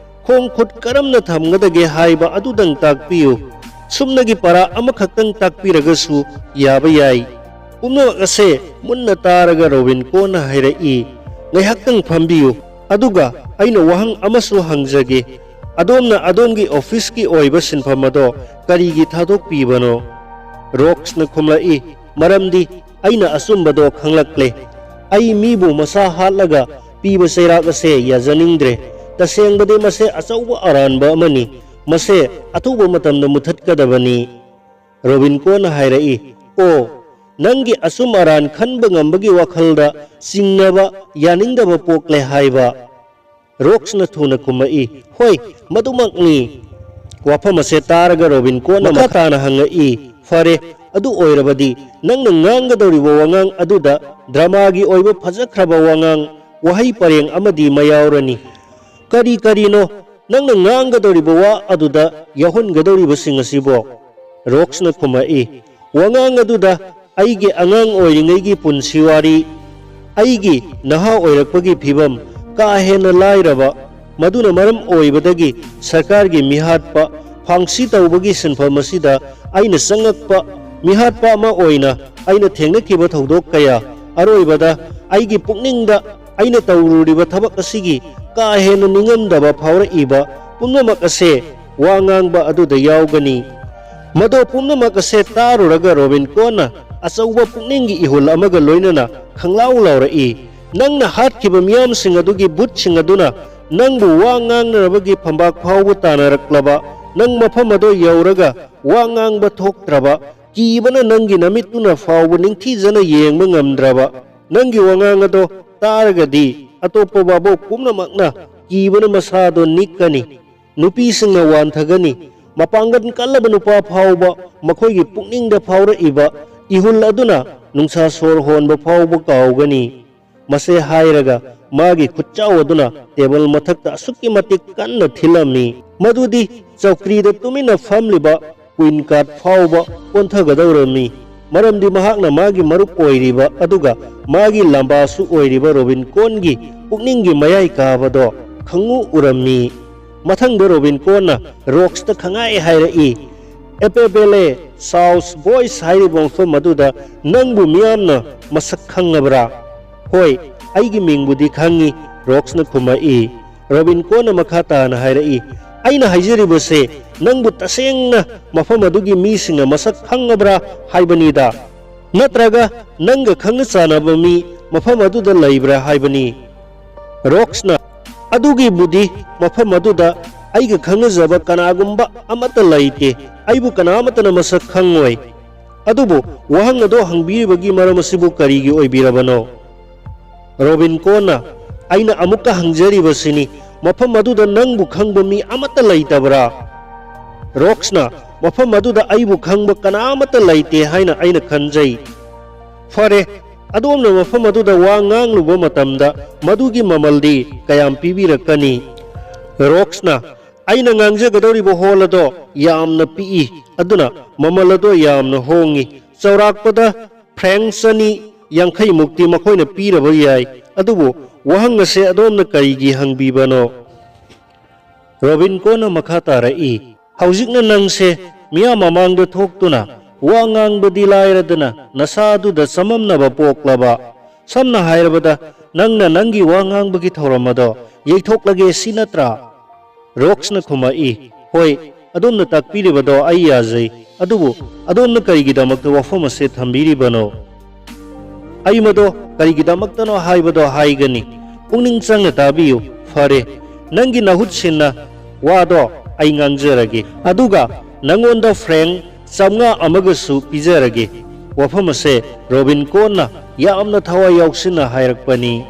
ꯈꯣꯡ ꯈꯨꯠ ꯀꯔꯝꯅ ꯊꯝꯒꯗꯒꯦ ꯍꯥꯏꯕ ꯑꯗꯨꯗꯪ ꯇꯥꯛꯄꯤꯌꯨ꯫ ꯁꯨꯞꯅꯒꯤ ꯄꯔꯥ ꯑꯃꯈꯛꯇꯪ ꯇꯥꯛꯄꯤꯔꯒꯁꯨ ꯌꯥꯕ ꯌꯥꯏ꯫ ꯄꯨꯝꯅꯃꯛ ꯑꯁꯦ ꯃꯨꯟꯅ ꯇꯥꯔꯒ ꯔꯣꯕꯤꯟ ꯀꯣꯟꯅ ꯍꯥꯏꯔꯛꯏ, "ꯉꯥꯏꯍꯥꯛꯇꯪ ꯐꯝꯕꯤꯌꯨ, ꯑꯗꯨꯒ ꯑꯩꯅ ꯋꯥꯍꯪ ꯑꯃꯁꯨ ꯍꯪꯖꯒꯦ꯫ ꯑꯗꯣꯝꯅ ꯑꯗꯣꯝꯒꯤ ꯑꯣꯐꯤꯁꯀꯤ ꯑꯣꯏꯕ ꯁꯤꯟꯐꯝ ꯑꯗꯣ ꯀꯔꯤꯒꯤ ꯊꯥꯗꯣꯛꯄꯤꯕꯅꯣ?" ꯔꯣꯛꯁꯅ ꯈꯨꯝꯂꯛꯏ, "ꯃꯔꯝꯗꯤ ꯑꯩꯅ ꯑꯆꯨꯝꯕꯗꯣ ꯈꯪꯂꯛꯂꯦ꯫ ꯑꯩ ꯃꯤꯕꯨ ꯃꯁꯥ ꯍꯥꯠꯂꯒ ꯄꯤꯕ ꯆꯩꯔꯥꯛ ꯑꯁꯦ ꯌꯥꯖꯅꯤꯡꯗ꯭ꯔꯦ꯫ ꯇꯁꯦꯡꯕꯗꯤ ꯃꯁꯦ ꯑꯆꯧꯕ ꯑꯔꯥꯟꯕ ꯑꯃꯅꯤ꯫ ꯃꯁꯦ ꯑꯊꯨꯕ ꯃꯇꯝꯗ ꯃꯨꯊꯠꯀꯗꯕꯅꯤ꯫" ꯔꯣꯕꯤꯟ ꯀꯣꯟꯅ ꯍꯥꯏꯔꯛꯏ, "ꯑꯣ, ꯅꯪꯒꯤ ꯑꯆꯨꯝ ꯑꯔꯥꯟ ꯈꯟꯕ ꯉꯝꯕꯒꯤ ꯋꯥꯈꯜꯗ ꯆꯤꯡꯅꯕ, ꯌꯥꯅꯤꯡꯗꯕ ꯄꯣꯛꯂꯦ ꯍꯥꯏꯕ?" ꯔꯣꯛꯁꯅ ꯊꯨꯅ ꯈꯨꯝꯃꯛꯏ, "ꯍꯣꯏ, ꯃꯗꯨꯃꯛꯅꯤ꯫" ꯋꯥꯐꯝ ꯑꯁꯦ ꯇꯥꯔꯒ ꯔꯣꯕꯤꯟ ꯀꯣꯟꯅ ꯃꯈꯥ ꯃꯈꯥ ꯇꯥꯅ ꯍꯪꯉꯛꯏ, "ꯐꯔꯦ, ꯑꯗꯨ ꯑꯣꯏꯔꯕꯗꯤ ꯅꯪꯅ ꯉꯥꯡꯒꯗꯧꯔꯤꯕ ꯋꯥꯉꯥꯡ ꯑꯗꯨꯗ ꯗ꯭ꯔꯃꯥꯒꯤ ꯑꯣꯏꯕ ꯐꯖꯈ꯭ꯔꯕ ꯋꯥꯉꯥꯡ, ꯋꯥꯍꯩ ꯄꯔꯦꯡ ꯑꯃꯗꯤ ꯃꯌꯥꯎꯔꯅꯤ꯫ ꯀꯔꯤ ꯀꯔꯤꯅꯣ ꯅꯪꯅ ꯉꯥꯡꯒꯗꯧꯔꯤꯕ ꯋꯥ ꯑꯗꯨꯗ ꯌꯥꯎꯍꯟꯒꯗꯧꯔꯤꯕꯁꯤꯡ ꯑꯁꯤꯕꯣ?" ꯔꯣꯛꯁꯅ ꯈꯨꯝꯃꯛꯏ, "ꯋꯥꯉꯥꯡ ꯑꯗꯨꯗ ꯑꯩꯒꯤ ꯑꯉꯥꯡ ꯑꯣꯏꯔꯤꯉꯩꯒꯤ ꯄꯨꯟꯁꯤ ꯋꯥꯔꯤ, ꯑꯩꯒꯤ ꯅꯍꯥ ꯑꯣꯏꯔꯛꯄꯒꯤ ꯐꯤꯕꯝ, ꯀꯥ ꯍꯦꯟꯅ ꯂꯥꯏꯔꯕ, ꯃꯗꯨꯅ ꯃꯔꯝ ꯑꯣꯏꯕꯗꯒꯤ ꯁꯔꯀꯥꯔꯒꯤ ꯃꯤꯍꯥꯠꯄ, ꯐꯥꯡꯁꯤ ꯇꯧꯕꯒꯤ ꯁꯤꯟꯐꯝ ꯑꯁꯤꯗ ꯑꯩꯅ ꯆꯪꯉꯛꯄ, ꯃꯤꯍꯥꯠꯄ ꯑꯃ ꯑꯣꯏꯅ ꯑꯩꯅ ꯊꯦꯡꯅꯈꯤꯕ ꯊꯧꯗꯣꯛ ꯀꯌꯥ, ꯑꯔꯣꯏꯕꯗ ꯑꯩꯒꯤ ꯄꯨꯛꯅꯤꯡꯗ ꯑꯩꯅ ꯇꯧꯔꯨꯔꯤꯕ ꯊꯕꯛ ꯑꯁꯤꯒꯤ ꯀꯥ ꯍꯦꯟꯅ ꯅꯤꯡꯉꯝꯗꯕ ꯐꯥꯎꯔꯛꯏꯕ ꯄꯨꯝꯅꯃꯛ ꯑꯁꯦ ꯋꯥ ꯉꯥꯡꯕ ꯑꯗꯨꯗ ꯌꯥꯎꯒꯅꯤ꯫ ꯃꯗꯣ ꯄꯨꯝꯅꯃꯛ ꯑꯁꯦ ꯇꯥꯔꯨꯔꯒ ꯔꯣꯕꯤꯟ ꯀꯣꯟꯅ ꯑꯆꯧꯕ ꯄꯨꯛꯅꯤꯡꯒꯤ ꯏꯍꯨꯜ ꯑꯃꯒ ꯂꯣꯏꯅꯅ ꯈꯪꯂꯥꯎ ꯂꯥꯎꯔꯛꯏ꯫ "ꯅꯪꯅ ꯍꯥꯠꯈꯤꯕ ꯃꯤꯌꯥꯝꯁꯤꯡ ꯑꯗꯨꯒꯤ ꯚꯨꯠꯁꯤꯡ ꯑꯗꯨꯅ ꯅꯪꯕꯨ ꯋꯥ ꯉꯥꯡꯅꯔꯕꯒꯤ ꯐꯝꯕꯥꯛ ꯐꯥꯎꯕ ꯇꯥꯅꯔꯛꯂꯕ, ꯅꯪ ꯃꯐꯝ ꯑꯗꯨ ꯌꯧꯔꯒ ꯋꯥ ꯉꯥꯡꯕ ꯊꯣꯛꯇ꯭ꯔꯕ, ꯀꯤꯕꯅ ꯅꯪꯒꯤ ꯅꯃꯤꯠꯇꯨꯅ ꯐꯥꯎꯕ ꯅꯤꯡꯊꯤꯖꯅ ꯌꯦꯡꯕ ꯉꯝꯗ꯭ꯔꯕ, ꯅꯪꯒꯤ ꯋꯥꯉꯥꯡ ꯑꯗꯣ ꯇꯥꯔꯒꯗꯤ ꯑꯇꯣꯞꯄ ꯚꯥꯕꯣꯛ ꯄꯨꯝꯅꯃꯛꯅ ꯀꯤꯕꯅ ꯃꯁꯥꯗꯣ ꯅꯤꯛꯀꯅꯤ꯫ ꯅꯨꯄꯤꯁꯤꯡꯅ ꯋꯥꯟꯊꯒꯅꯤ꯫ ꯃꯄꯥꯡꯒꯜ ꯀꯜꯂꯕ ꯅꯨꯄꯥ ꯐꯥꯎꯕ ꯃꯈꯣꯏꯒꯤ ꯄꯨꯛꯅꯤꯡꯗ ꯐꯥꯎꯔꯛꯏꯕ ꯏꯍꯨꯜ ꯑꯗꯨꯅ ꯅꯨꯡꯁꯥ ꯁꯣꯔ ꯍꯣꯟꯕ ꯐꯥꯎꯕ ꯀꯥꯎꯒꯅꯤ"꯫ ꯃꯁꯦ ꯍꯥꯏꯔꯒ ꯃꯥꯒꯤ ꯈꯨꯠꯆꯥꯎ ꯑꯗꯨꯅ ꯇꯦꯕꯜ ꯃꯊꯛꯇ ꯑꯁꯨꯛꯀꯤ ꯃꯇꯤꯛ ꯀꯟꯅ ꯊꯤꯜꯂꯝꯃꯤ꯫ ꯃꯗꯨꯗꯤ ꯆꯧꯀ꯭ꯔꯤꯗ ꯇꯨꯃꯤꯟꯅ ꯐꯝꯂꯤꯕ ꯀ꯭ꯋꯤꯟ ꯀꯥꯔꯠ ꯐꯥꯎꯕ ꯑꯣꯟꯊꯒꯗꯧꯔꯝꯃꯤ꯫ ꯃꯔꯝꯗꯤ ꯃꯍꯥꯛꯅ ꯃꯥꯒꯤ ꯃꯔꯨꯞ ꯑꯣꯏꯔꯤꯕ ꯑꯗꯨꯒ ꯃꯥꯒꯤ ꯂꯝꯕꯥꯁꯨ ꯑꯣꯏꯔꯤꯕ ꯔꯣꯕꯤꯟ ꯀꯣꯟꯒꯤ ꯄꯨꯛꯅꯤꯡꯒꯤ ꯃꯌꯥꯏ ꯀꯥꯕꯗꯣ ꯈꯪꯎ ꯎꯔꯝꯃꯤ꯫ ꯃꯊꯪꯗ ꯔꯣꯕꯤꯟ ꯀꯣꯟꯅ ꯔꯣꯛꯁꯇ ꯈꯪꯍꯥꯏ ꯍꯥꯏꯔꯛꯏ, "ꯑꯦꯄꯦꯕꯦꯂꯦ ꯁꯥꯎꯁ ꯕꯣꯏꯁ ꯍꯥꯏꯔꯤꯕ ꯃꯐꯝ ꯑꯗꯨꯗ ꯅꯪꯕꯨ ꯃꯤꯌꯥꯝꯅ ꯃꯁꯛ ꯈꯪꯉꯕ꯭ꯔꯥ?" "ꯍꯣꯏ, ꯑꯩꯒꯤ ꯃꯤꯡꯕꯨꯗꯤ ꯈꯪꯉꯤ", ꯔꯣꯛꯁꯅ ꯈꯨꯝꯃꯛꯏ꯫ ꯔꯣꯕꯤꯟ ꯀꯣꯟꯅ ꯃꯈꯥ ꯇꯥꯅ ꯍꯥꯏꯔꯛꯏ, "ꯑꯩꯅ ꯍꯥꯏꯖꯔꯤꯕꯁꯦ ꯅꯪꯕꯨ ꯇꯁꯦꯡꯅ ꯃꯐꯝ ꯑꯗꯨꯒꯤ ꯃꯤꯁꯤꯡꯅ ꯃꯁꯛ ꯈꯪꯉꯕ꯭ꯔꯥ ꯍꯥꯏꯕꯅꯤꯗ꯫ ꯅꯠꯇ꯭ꯔꯒ ꯅꯪꯒ ꯈꯪꯅ ꯆꯥꯟꯅꯕ ꯃꯤ ꯃꯐꯝ ꯑꯗꯨꯗ ꯂꯩꯕ꯭ꯔꯥ ꯍꯥꯏꯕꯅꯤ"꯫ ꯔꯣꯛꯁꯅ, "ꯑꯗꯨꯒꯤꯕꯨꯗꯤ ꯃꯐꯝ ꯑꯗꯨꯗ ꯑꯩꯒ ꯈꯪꯅꯖꯕ ꯀꯅꯥꯒꯨꯝꯕ ꯑꯃꯠꯇ ꯂꯩꯇꯦ꯫ ꯑꯩꯕꯨ ꯀꯅꯥ ꯑꯃꯠꯇꯅ ꯃꯁꯛ ꯈꯪꯉꯣꯏ꯫ ꯑꯗꯨꯕꯨ ꯋꯥꯍꯪ ꯑꯗꯣ ꯍꯪꯕꯤꯔꯤꯕꯒꯤ ꯃꯔꯝ ꯑꯁꯤꯕꯨ ꯀꯔꯤꯒꯤ ꯑꯣꯏꯕꯤꯔꯕꯅꯣ?" ꯔꯣꯕꯤꯟ ꯀꯣꯟꯅ, "ꯑꯩꯅ ꯑꯃꯨꯛꯀ ꯍꯪꯖꯔꯤꯕꯁꯤꯅꯤ, ꯃꯐꯝ ꯑꯗꯨꯗ ꯅꯪꯕꯨ ꯈꯪꯕ ꯃꯤ ꯑꯃꯠꯇ ꯂꯩꯇꯕ꯭ꯔꯥ?" ꯔꯣꯛꯁꯅ, "ꯃꯐꯝ ꯑꯗꯨꯗ ꯑꯩꯕꯨ ꯈꯪꯕ ꯀꯅꯥ ꯑꯃꯠꯇ ꯂꯩꯇꯦ ꯍꯥꯏꯅ ꯑꯩꯅ ꯈꯟꯖꯩ"꯫ "ꯐꯔꯦ, ꯑꯗꯣꯝꯅ ꯃꯐꯝ ꯑꯗꯨꯗ ꯋꯥ ꯉꯥꯡꯂꯨꯕ ꯃꯇꯝꯗ ꯃꯗꯨꯒꯤ ꯃꯃꯜꯗꯤ ꯀꯌꯥꯝ ꯄꯤꯕꯤꯔꯛꯀꯅꯤ?" ꯔꯣꯛꯁꯅ, "ꯑꯩꯅ ꯉꯥꯡꯖꯒꯗꯧꯔꯤꯕ ꯍꯣꯜ ꯑꯗꯣ ꯌꯥꯝꯅ ꯄꯤꯛꯏ, ꯑꯗꯨꯅ ꯃꯃꯜ ꯑꯗꯣ ꯌꯥꯝꯅ ꯍꯣꯡꯉꯤ꯫ ꯆꯥꯎꯔꯥꯛꯄꯗ ꯐ꯭ꯔꯦꯡ ꯆꯅꯤ ꯌꯥꯡꯈꯩ ꯃꯨꯛꯇꯤ ꯃꯈꯣꯏꯅ ꯄꯤꯔꯕ ꯌꯥꯏ꯫ ꯑꯗꯨꯕꯨ ꯋꯥꯍꯪ ꯑꯁꯦ ꯑꯗꯣꯝꯅ ꯀꯔꯤꯒꯤ ꯍꯪꯕꯤꯕꯅꯣ?" ꯔꯣꯕꯤꯟ ꯀꯣꯟꯅ ꯃꯈꯥ ꯇꯥꯔꯛꯏ, "ꯍꯧꯖꯤꯛꯅ ꯅꯪꯁꯦ ꯃꯤꯌꯥꯝ ꯃꯃꯥꯡꯗ ꯊꯣꯛꯇꯨꯅ ꯋꯥ ꯉꯥꯡꯕꯗꯤ ꯂꯥꯏꯔꯗꯅ ꯅꯁꯥꯗꯨꯗ ꯆꯃꯝꯅꯕ ꯄꯣꯛꯂꯕ? ꯁꯝꯅ ꯍꯥꯏꯔꯕꯗ, ꯅꯪꯅ ꯅꯪꯒꯤ ꯋꯥ ꯉꯥꯡꯕꯒꯤ ꯊꯧꯔꯝ ꯑꯗꯣ ꯌꯩꯊꯣꯛꯂꯒꯦ ꯁꯤ ꯅꯠꯇ꯭ꯔꯥ? ꯔꯣꯛꯁꯅ ꯈꯨꯝꯃꯛꯏ, "ꯍꯣꯏ, ꯑꯗꯣꯝꯅ ꯇꯥꯛꯄꯤꯔꯤꯕꯗꯣ ꯑꯩ ꯌꯥꯖꯩ, ꯑꯗꯨꯕꯨ ꯑꯗꯣꯝꯅ ꯀꯔꯤꯒꯤꯗꯃꯛꯇ ꯋꯥꯐꯝ ꯑꯁꯤ ꯊꯝꯕꯤꯔꯤꯕꯅꯣ?" ꯑꯩ ꯃꯗꯣ ꯀꯔꯤꯒꯤꯗꯃꯛꯇꯅꯣ ꯍꯥꯏꯕꯗꯣ ꯍꯥꯏꯒꯅꯤ꯫ ꯄꯨꯛꯅꯤꯡ ꯆꯪꯅ ꯇꯥꯕꯤꯌꯨ꯫ ꯐꯔꯦ, ꯅꯪꯒꯤ ꯅꯍꯨꯠ ꯁꯤꯟꯅ ꯋꯥꯗꯣ ꯑꯩ ꯉꯥꯡꯖꯔꯒꯦ, ꯑꯗꯨꯒ ꯅꯪꯉꯣꯟꯗ ꯐ꯭ꯔꯦꯡ ꯆꯥꯝꯃꯉꯥ ꯑꯃꯒꯁꯨ ꯄꯤꯖꯔꯒꯦ꯫ ꯋꯥꯐꯝ ꯑꯁꯦ ꯔꯣꯕꯤꯟ ꯀꯣꯟꯅ ꯌꯥꯝꯅ ꯊꯋꯥꯏ ꯌꯥꯎꯁꯤꯟꯅ ꯍꯥꯏꯔꯛꯄꯅꯤ꯫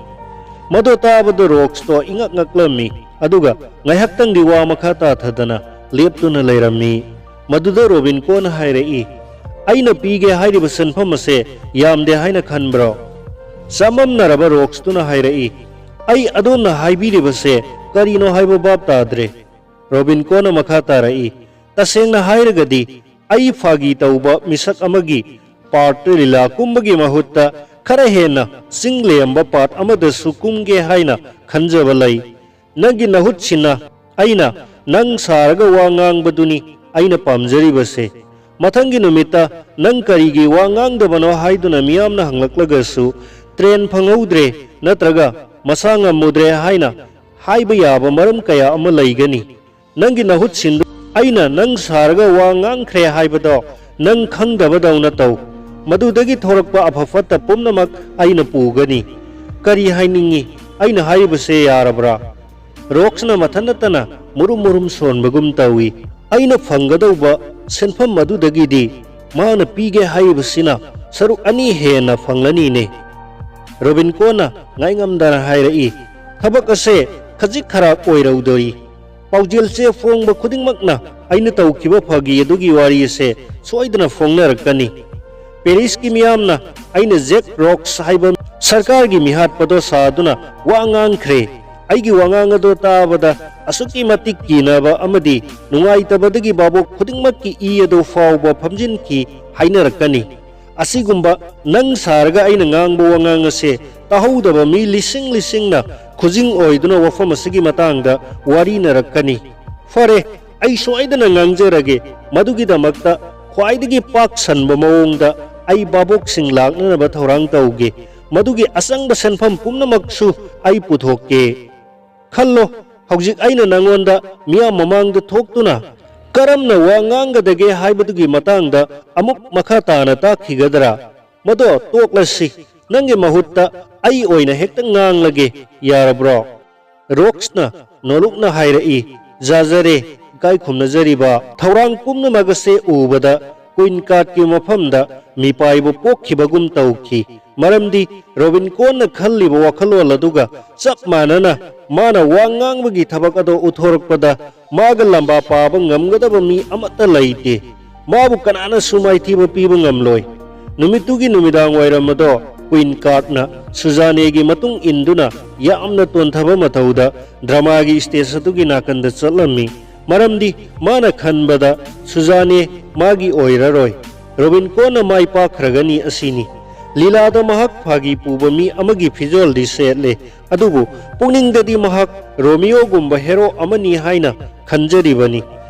ꯃꯗꯨ ꯇꯥꯕꯗ ꯔꯣꯛꯁꯇꯣ ꯏꯉꯛ ꯉꯛꯂꯝꯃꯤ, ꯑꯗꯨꯒ ꯉꯥꯏꯍꯥꯛꯇꯪꯗꯤ ꯋꯥ ꯃꯈꯥ ꯇꯥꯊꯗꯅ ꯂꯦꯞꯇꯨꯅ ꯂꯩꯔꯝꯃꯤ꯫ ꯃꯗꯨꯗ ꯔꯣꯕꯤꯟ ꯀꯣꯟꯅ ꯍꯥꯏꯔꯛꯏ, "ꯑꯩꯅ ꯄꯤꯒꯦ ꯍꯥꯏꯔꯤꯕ ꯁꯦꯟꯐꯝ ꯑꯁꯦ ꯌꯥꯝꯗꯦ ꯍꯥꯏꯅ ꯈꯟꯕ꯭ꯔꯣ?" ꯆꯃꯝꯅꯔꯕ ꯔꯣꯛꯁꯇꯨꯅ ꯍꯥꯏꯔꯛꯏ, "ꯑꯩ ꯑꯗꯣꯝꯅ ꯍꯥꯏꯕꯤꯔꯤꯕꯁꯦ ꯀꯔꯤꯅꯣ ꯍꯥꯏꯕ ꯚꯥꯞ ꯇꯥꯗ꯭ꯔꯦ꯫" ꯔꯣꯕꯤꯟ ꯀꯣꯟꯅ ꯃꯈꯥ ꯇꯥꯔꯛꯏ, "ꯇꯁꯦꯡꯅ ꯍꯥꯏꯔꯒꯗꯤ ꯑꯩ ꯐꯥꯒꯤ ꯇꯧꯕ ꯃꯤꯁꯛ ꯑꯃꯒꯤ ꯄꯥꯔꯠ ꯂꯤꯂꯥ ꯀꯨꯝꯕꯒꯤ ꯃꯍꯨꯠꯇ ꯈꯔ ꯍꯦꯟꯅ ꯆꯤꯡ ꯂꯦꯝꯕ ꯄꯥꯔꯠ ꯑꯃꯗꯁꯨ ꯀꯨꯝꯒꯦ ꯍꯥꯏꯅ ꯈꯟꯖꯕ ꯂꯩ꯫ ꯅꯪꯒꯤ ꯅꯍꯨꯠꯁꯤꯅ ꯑꯩꯅ ꯅꯪ ꯁꯥꯔꯒ ꯋꯥ ꯉꯥꯡꯕꯗꯨꯅꯤ ꯑꯩꯅ ꯄꯥꯝꯖꯔꯤꯕꯁꯦ꯫ ꯃꯊꯪꯒꯤ ꯅꯨꯃꯤꯠꯇ ꯅꯪ ꯀꯔꯤꯒꯤ ꯋꯥ ꯉꯥꯡꯗꯕꯅꯣ ꯍꯥꯏꯗꯨꯅ ꯃꯤꯌꯥꯝꯅ ꯍꯪꯂꯛꯂꯒꯁꯨ, ꯇ꯭ꯔꯦꯟ ꯐꯪꯍꯧꯗ꯭ꯔꯦ ꯅꯠꯇ꯭ꯔꯒ ꯃꯁꯥ ꯉꯝꯃꯨꯗ꯭ꯔꯦ ꯍꯥꯏꯅ ꯍꯥꯏꯕ ꯌꯥꯕ ꯃꯔꯝ ꯀꯌꯥ ꯑꯃ ꯂꯩꯒꯅꯤ꯫ ꯅꯪꯒꯤ ꯅꯍꯨꯠꯁꯤꯡꯗꯨ ꯑꯩꯅ ꯅꯪ ꯁꯥꯔꯒ ꯋꯥ ꯉꯥꯡꯈ꯭ꯔꯦ ꯍꯥꯏꯕꯗꯣ ꯅꯪ ꯈꯪꯗꯕꯗꯧꯅ ꯇꯧ꯫ ꯃꯗꯨꯗꯒꯤ ꯊꯣꯔꯛꯄ ꯑꯐ ꯐꯠꯇ ꯄꯨꯝꯅꯃꯛ ꯑꯩꯅ ꯄꯨꯒꯅꯤ꯫ ꯀꯔꯤ ꯍꯥꯏꯅꯤꯡꯉꯤ? ꯑꯩꯅ ꯍꯥꯏꯔꯤꯕꯁꯦ ꯌꯥꯔꯕ꯭ꯔꯥ?" ꯔꯣꯛꯁꯅ ꯃꯊꯟ ꯅꯠꯇꯅ ꯃꯨꯔꯨꯝ ꯃꯨꯔꯨꯝ ꯁꯣꯟꯕꯒꯨꯝ ꯇꯧꯏ꯫ "ꯑꯩꯅ ꯐꯪꯒꯗꯧꯕ ꯁꯦꯟꯐꯝ ꯑꯗꯨꯗꯒꯤꯗꯤ ꯃꯥꯅ ꯄꯤꯒꯦ ꯍꯥꯏꯔꯤꯕꯁꯤꯅ ꯁꯔꯨꯛ ꯑꯅꯤ ꯍꯦꯟꯅ ꯐꯪꯂꯅꯤꯅꯦ꯫" ꯔꯣꯕꯤꯟ ꯀꯣꯟꯅ ꯉꯥꯏꯉꯝꯗꯅ ꯍꯥꯏꯔꯛꯏ, "ꯊꯕꯛ ꯑꯁꯦ ꯈꯖꯤꯛ ꯈꯔꯥꯛ ꯑꯣꯏꯔꯧꯗꯣꯔꯤ꯫ ꯄꯥꯎꯖꯦꯜ ꯆꯦ ꯐꯣꯡꯕ ꯈꯨꯗꯤꯡꯃꯛꯅ ꯑꯩꯅ ꯇꯧꯈꯤꯕ ꯐꯥꯒꯤ ꯑꯗꯨꯒꯤ ꯋꯥꯔꯤ ꯑꯁꯦ ꯁꯣꯏꯗꯅ ꯐꯣꯡꯅꯔꯛꯀꯅꯤ꯫ ꯄꯦꯔꯤꯁꯀꯤ ꯃꯤꯌꯥꯝꯅ ꯑꯩꯅ ꯖꯦꯛ ꯔꯣꯛꯁ ꯍꯥꯏꯕ ꯁꯔꯀꯥꯔꯒꯤ ꯃꯤꯍꯥꯠꯄꯗꯣ ꯁꯥꯗꯨꯅ ꯋꯥ ꯉꯥꯡꯈ꯭ꯔꯦ꯫ ꯑꯩꯒꯤ ꯋꯥꯉꯥꯡ ꯑꯗꯣ ꯇꯥꯕꯗ ꯑꯁꯨꯛꯀꯤ ꯃꯇꯤꯛ ꯀꯤꯅꯕ ꯑꯃꯗꯤ ꯅꯨꯡꯉꯥꯏꯇꯕꯗꯒꯤ ꯚꯥꯕꯣꯛ ꯈꯨꯗꯤꯡꯃꯛꯀꯤ ꯏ ꯑꯗꯨ ꯐꯥꯎꯕ ꯐꯝꯖꯤꯟꯈꯤ ꯍꯥꯏꯅꯔꯛꯀꯅꯤ꯫ ꯑꯁꯤꯒꯨꯝꯕ ꯅꯪ ꯁꯥꯔꯒ ꯑꯩꯅ ꯉꯥꯡꯕ ꯋꯥꯉꯥꯡ ꯑꯁꯦ ꯇꯥꯍꯧꯗꯕ ꯃꯤ ꯂꯤꯁꯤꯡ ꯂꯤꯁꯤꯡꯅ ꯈꯨꯖꯤꯡ ꯑꯣꯏꯗꯨꯅ ꯋꯥꯐꯝ ꯑꯁꯤꯒꯤ ꯃꯇꯥꯡꯗ ꯋꯥꯔꯤꯅꯔꯛꯀꯅꯤ꯫ ꯐꯔꯦ, ꯑꯩ ꯁꯣꯏꯗꯅ ꯉꯥꯡꯖꯔꯒꯦ꯫ ꯃꯗꯨꯒꯤꯗꯃꯛꯇ ꯈ꯭ꯋꯥꯏꯗꯒꯤ ꯄꯥꯛ ꯁꯟꯕ ꯃꯑꯣꯡꯗ ꯑꯩ ꯚꯥꯕꯣꯛꯁꯤꯡ ꯂꯥꯛꯅꯅꯕ ꯊꯧꯔꯥꯡ ꯇꯧꯒꯦ꯫ ꯃꯗꯨꯒꯤ ꯑꯆꯪꯕ ꯁꯦꯟꯐꯝ ꯄꯨꯝꯅꯃꯛꯁꯨ ꯑꯩ ꯄꯨꯊꯣꯛꯀꯦ꯫ ꯈꯜꯂꯣ, ꯍꯧꯖꯤꯛ ꯑꯩꯅ ꯅꯉꯣꯟꯗ ꯃꯤꯌꯥꯝ ꯃꯃꯥꯡꯗ ꯊꯣꯛꯇꯨꯅ ꯀꯔꯝꯅ ꯋꯥ ꯉꯥꯡꯒꯗꯒꯦ ꯍꯥꯏꯕꯗꯨꯒꯤ ꯃꯇꯥꯡꯗ ꯑꯃꯨꯛ ꯃꯈꯥ ꯇꯥꯅ ꯇꯥꯛꯈꯤꯒꯗ꯭ꯔꯥ? ꯃꯗꯣ ꯇꯣꯛꯂꯁꯤ, ꯅꯪꯒꯤ ꯃꯍꯨꯠꯇ ꯑꯩ ꯑꯣꯏꯅ ꯍꯦꯛꯇ ꯉꯥꯡꯂꯒꯦ, ꯌꯥꯔꯕ꯭ꯔꯣ?" ꯔꯣꯛꯁꯅ ꯅꯣꯂꯨꯛꯅ ꯍꯥꯏꯔꯛꯏ, "ꯌꯥꯖꯔꯦ, ꯏꯀꯥꯏ ꯈꯨꯝꯅꯖꯔꯤꯕ"꯫ ꯊꯧꯔꯥꯡ ꯄꯨꯝꯅꯃꯛ ꯑꯁꯦ ꯎꯕꯗ ꯀꯨꯏꯟ ꯀꯥꯔꯠꯀꯤ ꯃꯐꯝꯗ ꯃꯤꯄꯥꯏꯕ ꯄꯣꯛꯈꯤꯕꯒꯨꯝ ꯇꯧꯈꯤ꯫ ꯃꯔꯝꯗꯤ ꯔꯣꯕꯤꯟ ꯀꯣꯟꯅ ꯈꯜꯂꯤꯕ ꯋꯥꯈꯜꯂꯣꯟ ꯑꯗꯨꯒ ꯆꯞ ꯃꯥꯟꯅꯅ ꯃꯥꯅ ꯋꯥ ꯉꯥꯡꯕꯒꯤ ꯊꯕꯛ ꯑꯗꯣ ꯎꯠꯊꯣꯔꯛꯄꯗ ꯃꯥꯒ ꯂꯝꯕꯥ ꯄꯥꯕ ꯉꯝꯒꯗꯕ ꯃꯤ ꯑꯃꯠꯇ ꯂꯩꯇꯦ꯫ ꯃꯥꯕꯨ ꯀꯅꯥꯅꯁꯨ ꯃꯥꯏꯊꯤꯕ ꯄꯤꯕ ꯉꯝꯂꯣꯏ꯫ ꯅꯨꯃꯤꯠꯇꯨꯒꯤ ꯅꯨꯃꯤꯗꯥꯡ ꯋꯥꯏꯔꯝ ꯑꯗꯣ ꯀꯨꯏꯟ ꯀꯥꯔꯠꯅ ꯁꯨꯖꯥꯅꯦꯒꯤ ꯃꯇꯨꯡ ꯏꯟꯗꯨꯅ ꯌꯥꯝꯅ ꯇꯣꯟꯊꯕ ꯃꯊꯧꯗ ꯗ꯭ꯔꯃꯥꯒꯤ ꯁ꯭ꯇꯦꯖ ꯑꯗꯨꯒꯤ ꯅꯥꯀꯟꯗ ꯆꯠꯂꯝꯃꯤ꯫ ꯃꯔꯝꯗꯤ ꯃꯥꯅ ꯈꯟꯕꯗ ꯁꯨꯖꯥꯅꯦ ꯃꯥꯒꯤ ꯑꯣꯏꯔꯔꯣꯏ꯫ ꯔꯣꯕꯤꯟ ꯀꯣꯟꯅ ꯃꯥꯏ ꯄꯥꯛꯈ꯭ꯔꯒꯅꯤ ꯑꯁꯤꯅꯤ꯫ ꯂꯤꯂꯥꯗ ꯃꯍꯥꯛ ꯐꯥꯒꯤ ꯄꯨꯕ ꯃꯤ ꯑꯃꯒꯤ ꯐꯤꯖꯣꯜꯗꯤ ꯁꯦꯠꯂꯦ, ꯑꯗꯨꯕꯨ ꯄꯨꯛꯅꯤꯡꯗꯗꯤ ꯃꯍꯥꯛ ꯔꯣꯃꯤꯑꯣꯒꯨꯝꯕ ꯍꯦꯔꯣ ꯑꯃꯅꯤ ꯍꯥꯏꯅ ꯈꯟꯖꯔꯤꯕꯅꯤ꯫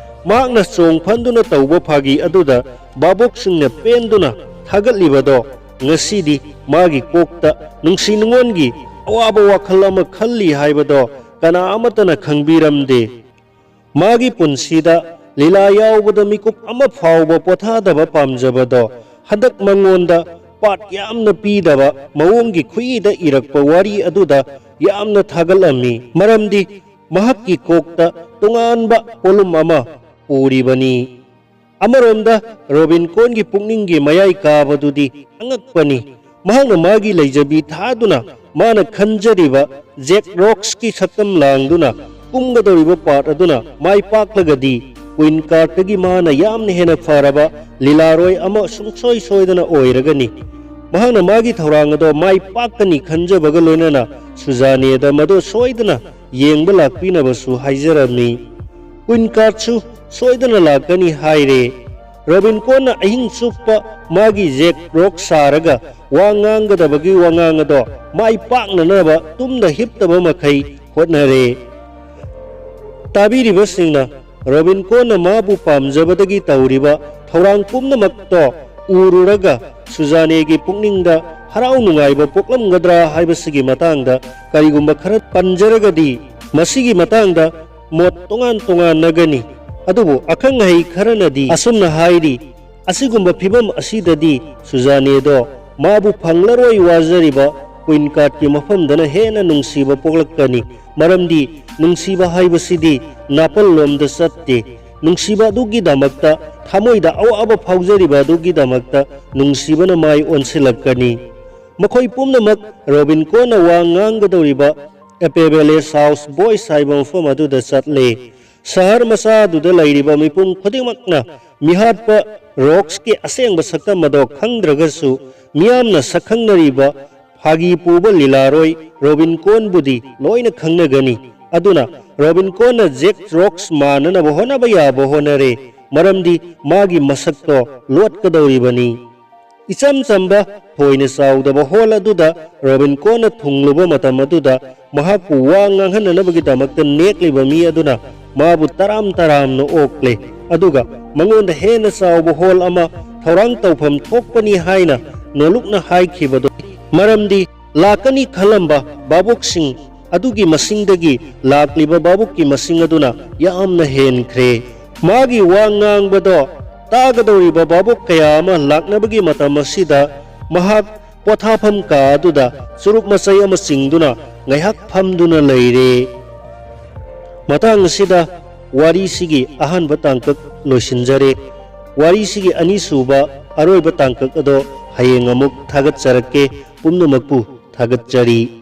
ꯃꯍꯥꯛꯅ ꯆꯣꯡ ꯐꯟꯗꯨꯅ ꯇꯧꯕ ꯐꯥꯒꯤ ꯑꯗꯨꯗ ꯚꯥꯕꯣꯛꯁꯤꯡꯅ ꯄꯦꯟꯗꯨꯅ ꯊꯥꯒꯠꯂꯤꯕꯗꯣ ꯉꯁꯤꯗꯤ ꯃꯥꯒꯤ ꯀꯣꯛꯇ ꯅꯨꯡꯁꯤ ꯅꯨꯡꯉꯣꯟꯒꯤ ꯑꯋꯥꯕ ꯋꯥꯈꯜ ꯑꯃ ꯈꯜꯂꯤ ꯍꯥꯏꯕꯗꯣ ꯀꯅꯥ ꯑꯃꯠꯇꯅ ꯈꯪꯕꯤꯔꯝꯗꯦ꯫ ꯃꯥꯒꯤ ꯄꯨꯟꯁꯤꯗ ꯂꯤꯂꯥ ꯌꯥꯎꯕꯗ ꯃꯤꯀꯨꯞ ꯑꯃ ꯐꯥꯎꯕ ꯄꯣꯊꯥꯗꯕ ꯄꯥꯝꯖꯕꯗꯣ ꯍꯟꯗꯛ ꯃꯉꯣꯟꯗ ꯄꯥꯔꯠ ꯌꯥꯝꯅ ꯄꯤꯗꯕ ꯃꯑꯣꯡꯒꯤ ꯈꯨꯏꯗ ꯏꯔꯛꯄ ꯋꯥꯔꯤ ꯑꯗꯨꯗ ꯌꯥꯝꯅ ꯊꯥꯒꯠꯂꯝꯃꯤ꯫ ꯃꯔꯝꯗꯤ ꯃꯍꯥꯛꯀꯤ ꯀꯣꯛꯇ ꯇꯣꯉꯥꯟꯕ ꯄꯣꯠꯂꯨꯝ ꯑꯃ ꯄꯨꯔꯤꯕꯅꯤ꯫ ꯑꯃꯔꯣꯝꯗ ꯔꯣꯕꯤꯟ ꯀꯣꯟꯒꯤ ꯄꯨꯛꯅꯤꯡꯒꯤ ꯃꯌꯥꯏ ꯀꯥꯕꯗꯨꯗꯤ ꯑꯉꯛꯄꯅꯤ꯫ ꯃꯍꯥꯛꯅ ꯃꯥꯒꯤ ꯂꯩꯖꯕꯤ ꯊꯥꯗꯨꯅ ꯃꯥꯅ ꯈꯟꯖꯔꯤꯕ ꯖꯦꯛ ꯔꯣꯛꯁꯀꯤ ꯁꯛꯇꯝ ꯂꯥꯡꯗꯨꯅ ꯀꯨꯝꯒꯗꯧꯔꯤꯕ ꯄꯥꯔꯠ ꯑꯗꯨꯅ ꯃꯥꯏ ꯄꯥꯛꯂꯒꯗꯤ ꯀꯨꯏꯟ ꯀꯥꯔꯠꯇꯒꯤ ꯃꯥꯅ ꯌꯥꯝꯅ ꯍꯦꯟꯅ ꯐꯔꯕ ꯂꯤꯂꯥꯔꯣꯏ ꯑꯃ ꯁꯨꯡꯁꯣꯏ ꯁꯣꯏꯗꯅ ꯑꯣꯏꯔꯒꯅꯤ꯫ ꯃꯍꯥꯛꯅ ꯃꯥꯒꯤ ꯊꯧꯔꯥꯡ ꯑꯗꯣ ꯃꯥꯏ ꯄꯥꯛꯀꯅꯤ ꯈꯟꯖꯕꯒ ꯂꯣꯏꯅꯅ ꯁꯨꯖꯥꯅꯦꯗ ꯃꯗꯨ ꯁꯣꯏꯗꯅ ꯌꯦꯡꯕ ꯂꯥꯛꯄꯤꯅꯕꯁꯨ ꯍꯥꯏꯖꯔꯝꯃꯤ꯫ ꯀꯨꯏꯟ ꯀꯥꯔꯠꯁꯨ ꯁꯣꯏꯗꯅ ꯂꯥꯛꯀꯅꯤ ꯍꯥꯏꯔꯦ꯫ ꯔꯣꯕꯤꯟ ꯀꯣꯟꯅ ꯑꯍꯤꯡ ꯆꯨꯞꯄ ꯃꯥꯒꯤ ꯖꯦꯛ ꯔꯣꯛ ꯁꯥꯔꯒ ꯋꯥ ꯉꯥꯡꯒꯗꯕꯒꯤ ꯋꯥꯉꯥꯡ ꯑꯗꯣ ꯃꯥꯏ ꯄꯥꯛꯅꯅꯕ ꯇꯨꯝꯗ ꯍꯤꯞꯇꯕ ꯃꯈꯩ ꯍꯣꯠꯅꯔꯦ꯫ ꯇꯥꯕꯤꯔꯤꯕꯁꯤꯡꯅ ꯔꯣꯕꯤꯟ ꯀꯣꯟꯅ ꯃꯥꯕꯨ ꯄꯥꯝꯖꯕꯗꯒꯤ ꯇꯧꯔꯤꯕ ꯊꯧꯔꯥꯡ ꯄꯨꯝꯅꯃꯛꯇꯣ ꯎꯔꯨꯔꯒ ꯁꯨꯖꯥꯅꯦꯒꯤ ꯄꯨꯛꯅꯤꯡꯗ ꯍꯔꯥꯎ ꯅꯨꯡꯉꯥꯏꯕ ꯄꯣꯛꯂꯝꯒꯗ꯭ꯔꯥ ꯍꯥꯏꯕꯁꯤꯒꯤ ꯃꯇꯥꯡꯗ ꯀꯔꯤꯒꯨꯝꯕ ꯈꯔ ꯄꯟꯖꯔꯒꯗꯤ, ꯃꯁꯤꯒꯤ ꯃꯇꯥꯡꯗ ꯃꯣꯠ ꯇꯣꯉꯥꯟ ꯇꯣꯉꯥꯟꯅꯒꯅꯤ꯫ ꯑꯗꯨꯕꯨ ꯑꯈꯪ ꯑꯍꯩ ꯈꯔꯅꯗꯤ ꯑꯁꯨꯝꯅ ꯍꯥꯏꯔꯤ, ꯑꯁꯤꯒꯨꯝꯕ ꯐꯤꯕꯝ ꯑꯁꯤꯗꯗꯤ ꯁꯨꯖꯥꯅꯦꯗꯣ ꯃꯥꯕꯨ ꯐꯪꯂꯔꯣꯏ ꯋꯥꯖꯔꯤꯕ ꯀ꯭ꯋꯤꯟ ꯀꯥꯔꯠꯀꯤ ꯃꯐꯝꯗꯅ ꯍꯦꯟꯅ ꯅꯨꯡꯁꯤꯕ ꯄꯣꯛꯂꯛꯀꯅꯤ꯫ ꯃꯔꯝꯗꯤ ꯅꯨꯡꯁꯤꯕ ꯍꯥꯏꯕꯁꯤꯗꯤ ꯅꯥꯄꯜꯂꯣꯝꯗ ꯆꯠꯇꯦ꯫ ꯅꯨꯡꯁꯤꯕ ꯑꯗꯨꯒꯤꯗꯃꯛꯇ, ꯊꯃꯣꯏꯗ ꯑꯋꯥꯕ ꯐꯥꯎꯖꯔꯤꯕ ꯑꯗꯨꯒꯤꯗꯃꯛꯇ ꯅꯨꯡꯁꯤꯕꯅ ꯃꯥꯏ ꯑꯣꯟꯁꯤꯜꯂꯛꯀꯅꯤ꯫ ꯃꯈꯣꯏ ꯄꯨꯝꯅꯃꯛ ꯔꯣꯕꯤꯟꯀꯣꯟꯅ ꯋꯥ ꯉꯥꯡꯒꯗꯧꯔꯤꯕ ꯑꯦꯄꯦꯕꯦꯂꯦꯁ ꯍꯥꯎꯁ ꯕꯣꯏꯁ ꯍꯥꯏꯕ ꯃꯐꯝ ꯑꯗꯨꯗ ꯆꯠꯂꯦ꯫ ꯁꯍꯔ ꯃꯆꯥ ꯑꯗꯨꯗ ꯂꯩꯔꯤꯕ ꯃꯤꯄꯨꯝ ꯈꯨꯗꯤꯡꯃꯛꯅ ꯃꯤꯍꯥꯠꯄ ꯔꯣꯛꯁꯀꯤ ꯑꯁꯦꯡꯕ ꯁꯛꯇꯝ ꯑꯗꯣ ꯈꯪꯗ꯭ꯔꯒꯁꯨ, ꯃꯤꯌꯥꯝꯅ ꯁꯛꯈꯪꯅꯔꯤꯕ ꯐꯥꯒꯤ ꯄꯨꯕ ꯂꯤꯂꯥꯔꯣꯏ ꯔꯣꯕꯤꯟꯀꯣꯟꯕꯨꯗꯤ ꯂꯣꯏꯅ ꯈꯪꯅꯒꯅꯤ꯫ ꯑꯗꯨꯅ ꯔꯣꯕꯤꯟꯀꯣꯟꯅ ꯖꯦꯛ ꯔꯣꯛꯁ ꯃꯥꯟꯅꯅꯕ ꯍꯣꯠꯅꯕ ꯌꯥꯕ ꯍꯣꯠꯅꯔꯦ, ꯃꯔꯝꯗꯤ ꯃꯥꯒꯤ ꯃꯁꯛꯇꯣ ꯂꯣꯠꯀꯗꯧꯔꯤꯕꯅꯤ꯫ ꯏꯆꯝ ꯆꯝꯕ, ꯊꯣꯏꯅ ꯆꯥꯎꯗꯕ ꯍꯣꯜ ꯑꯗꯨꯗ ꯔꯣꯕꯤꯟꯀꯣꯟꯅ ꯊꯨꯡꯂꯨꯕ ꯃꯇꯝ ꯑꯗꯨꯗ, ꯃꯍꯥꯛꯄꯨ ꯋꯥ ꯉꯥꯡꯍꯟꯅꯅꯕꯒꯤꯗꯃꯛꯇ ꯅꯦꯛꯂꯤꯕ ꯃꯤ ꯑꯗꯨꯅ ꯃꯥꯕꯨ ꯇꯔꯥꯝ ꯇꯔꯥꯝꯅ ꯑꯣꯛꯂꯦ, ꯑꯗꯨꯒ ꯃꯉꯣꯟꯗ ꯍꯦꯟꯅ ꯆꯥꯎꯕ ꯍꯣꯜ ꯑꯃ ꯊꯧꯔꯥꯡ ꯇꯧꯐꯝ ꯊꯣꯛꯄꯅꯤ ꯍꯥꯏꯅ ꯅꯣꯂꯨꯛꯅ ꯍꯥꯏꯈꯤꯕꯗꯨ, ꯃꯔꯝꯗꯤ ꯂꯥꯛꯀꯅꯤ ꯈꯜꯂꯝꯕ ꯚꯥꯕꯣꯛꯁꯤꯡ ꯑꯗꯨꯒꯤ ꯃꯁꯤꯡꯗꯒꯤ ꯂꯥꯛꯂꯤꯕ ꯚꯥꯕꯣꯛꯀꯤ ꯃꯁꯤꯡ ꯑꯗꯨꯅ ꯌꯥꯝꯅ ꯍꯦꯟꯈ꯭ꯔꯦ꯫ ꯃꯥꯒꯤ ꯋꯥ ꯉꯥꯡꯕꯗꯣ ꯇꯥꯒꯗꯧꯔꯤꯕ ꯚꯥꯕꯣꯛ ꯀꯌꯥ ꯑꯃ ꯂꯥꯛꯅꯕꯒꯤ ꯃꯇꯝ ꯑꯁꯤꯗ, ꯃꯍꯥꯛ ꯄꯣꯊꯥꯐꯝ ꯀꯥ ꯑꯗꯨꯗ ꯆꯨꯔꯨꯞ ꯃꯆꯩ ꯑꯃ ꯆꯤꯡꯗꯨꯅ ꯉꯥꯏꯍꯥꯛ ꯐꯝꯗꯨꯅ ꯂꯩꯔꯦ꯫ ꯃꯇꯥꯡ ꯑꯁꯤꯗ ꯋꯥꯔꯤꯁꯤꯒꯤ ꯑꯍꯥꯟꯕ ꯇꯥꯡꯀꯛ ꯂꯣꯏꯁꯤꯟꯖꯔꯦ꯫ ꯋꯥꯔꯤꯁꯤꯒꯤ ꯑꯅꯤꯁꯨꯕ, ꯑꯔꯣꯏꯕ ꯇꯥꯡꯀꯛ ꯑꯗꯣ ꯍꯌꯦꯡ ꯑꯃꯨꯛ ꯊꯥꯒꯠꯆꯔꯛꯀꯦ꯫ ꯄꯨꯝꯅꯃꯛꯄꯨ ꯊꯥꯒꯠꯆꯔꯤ꯫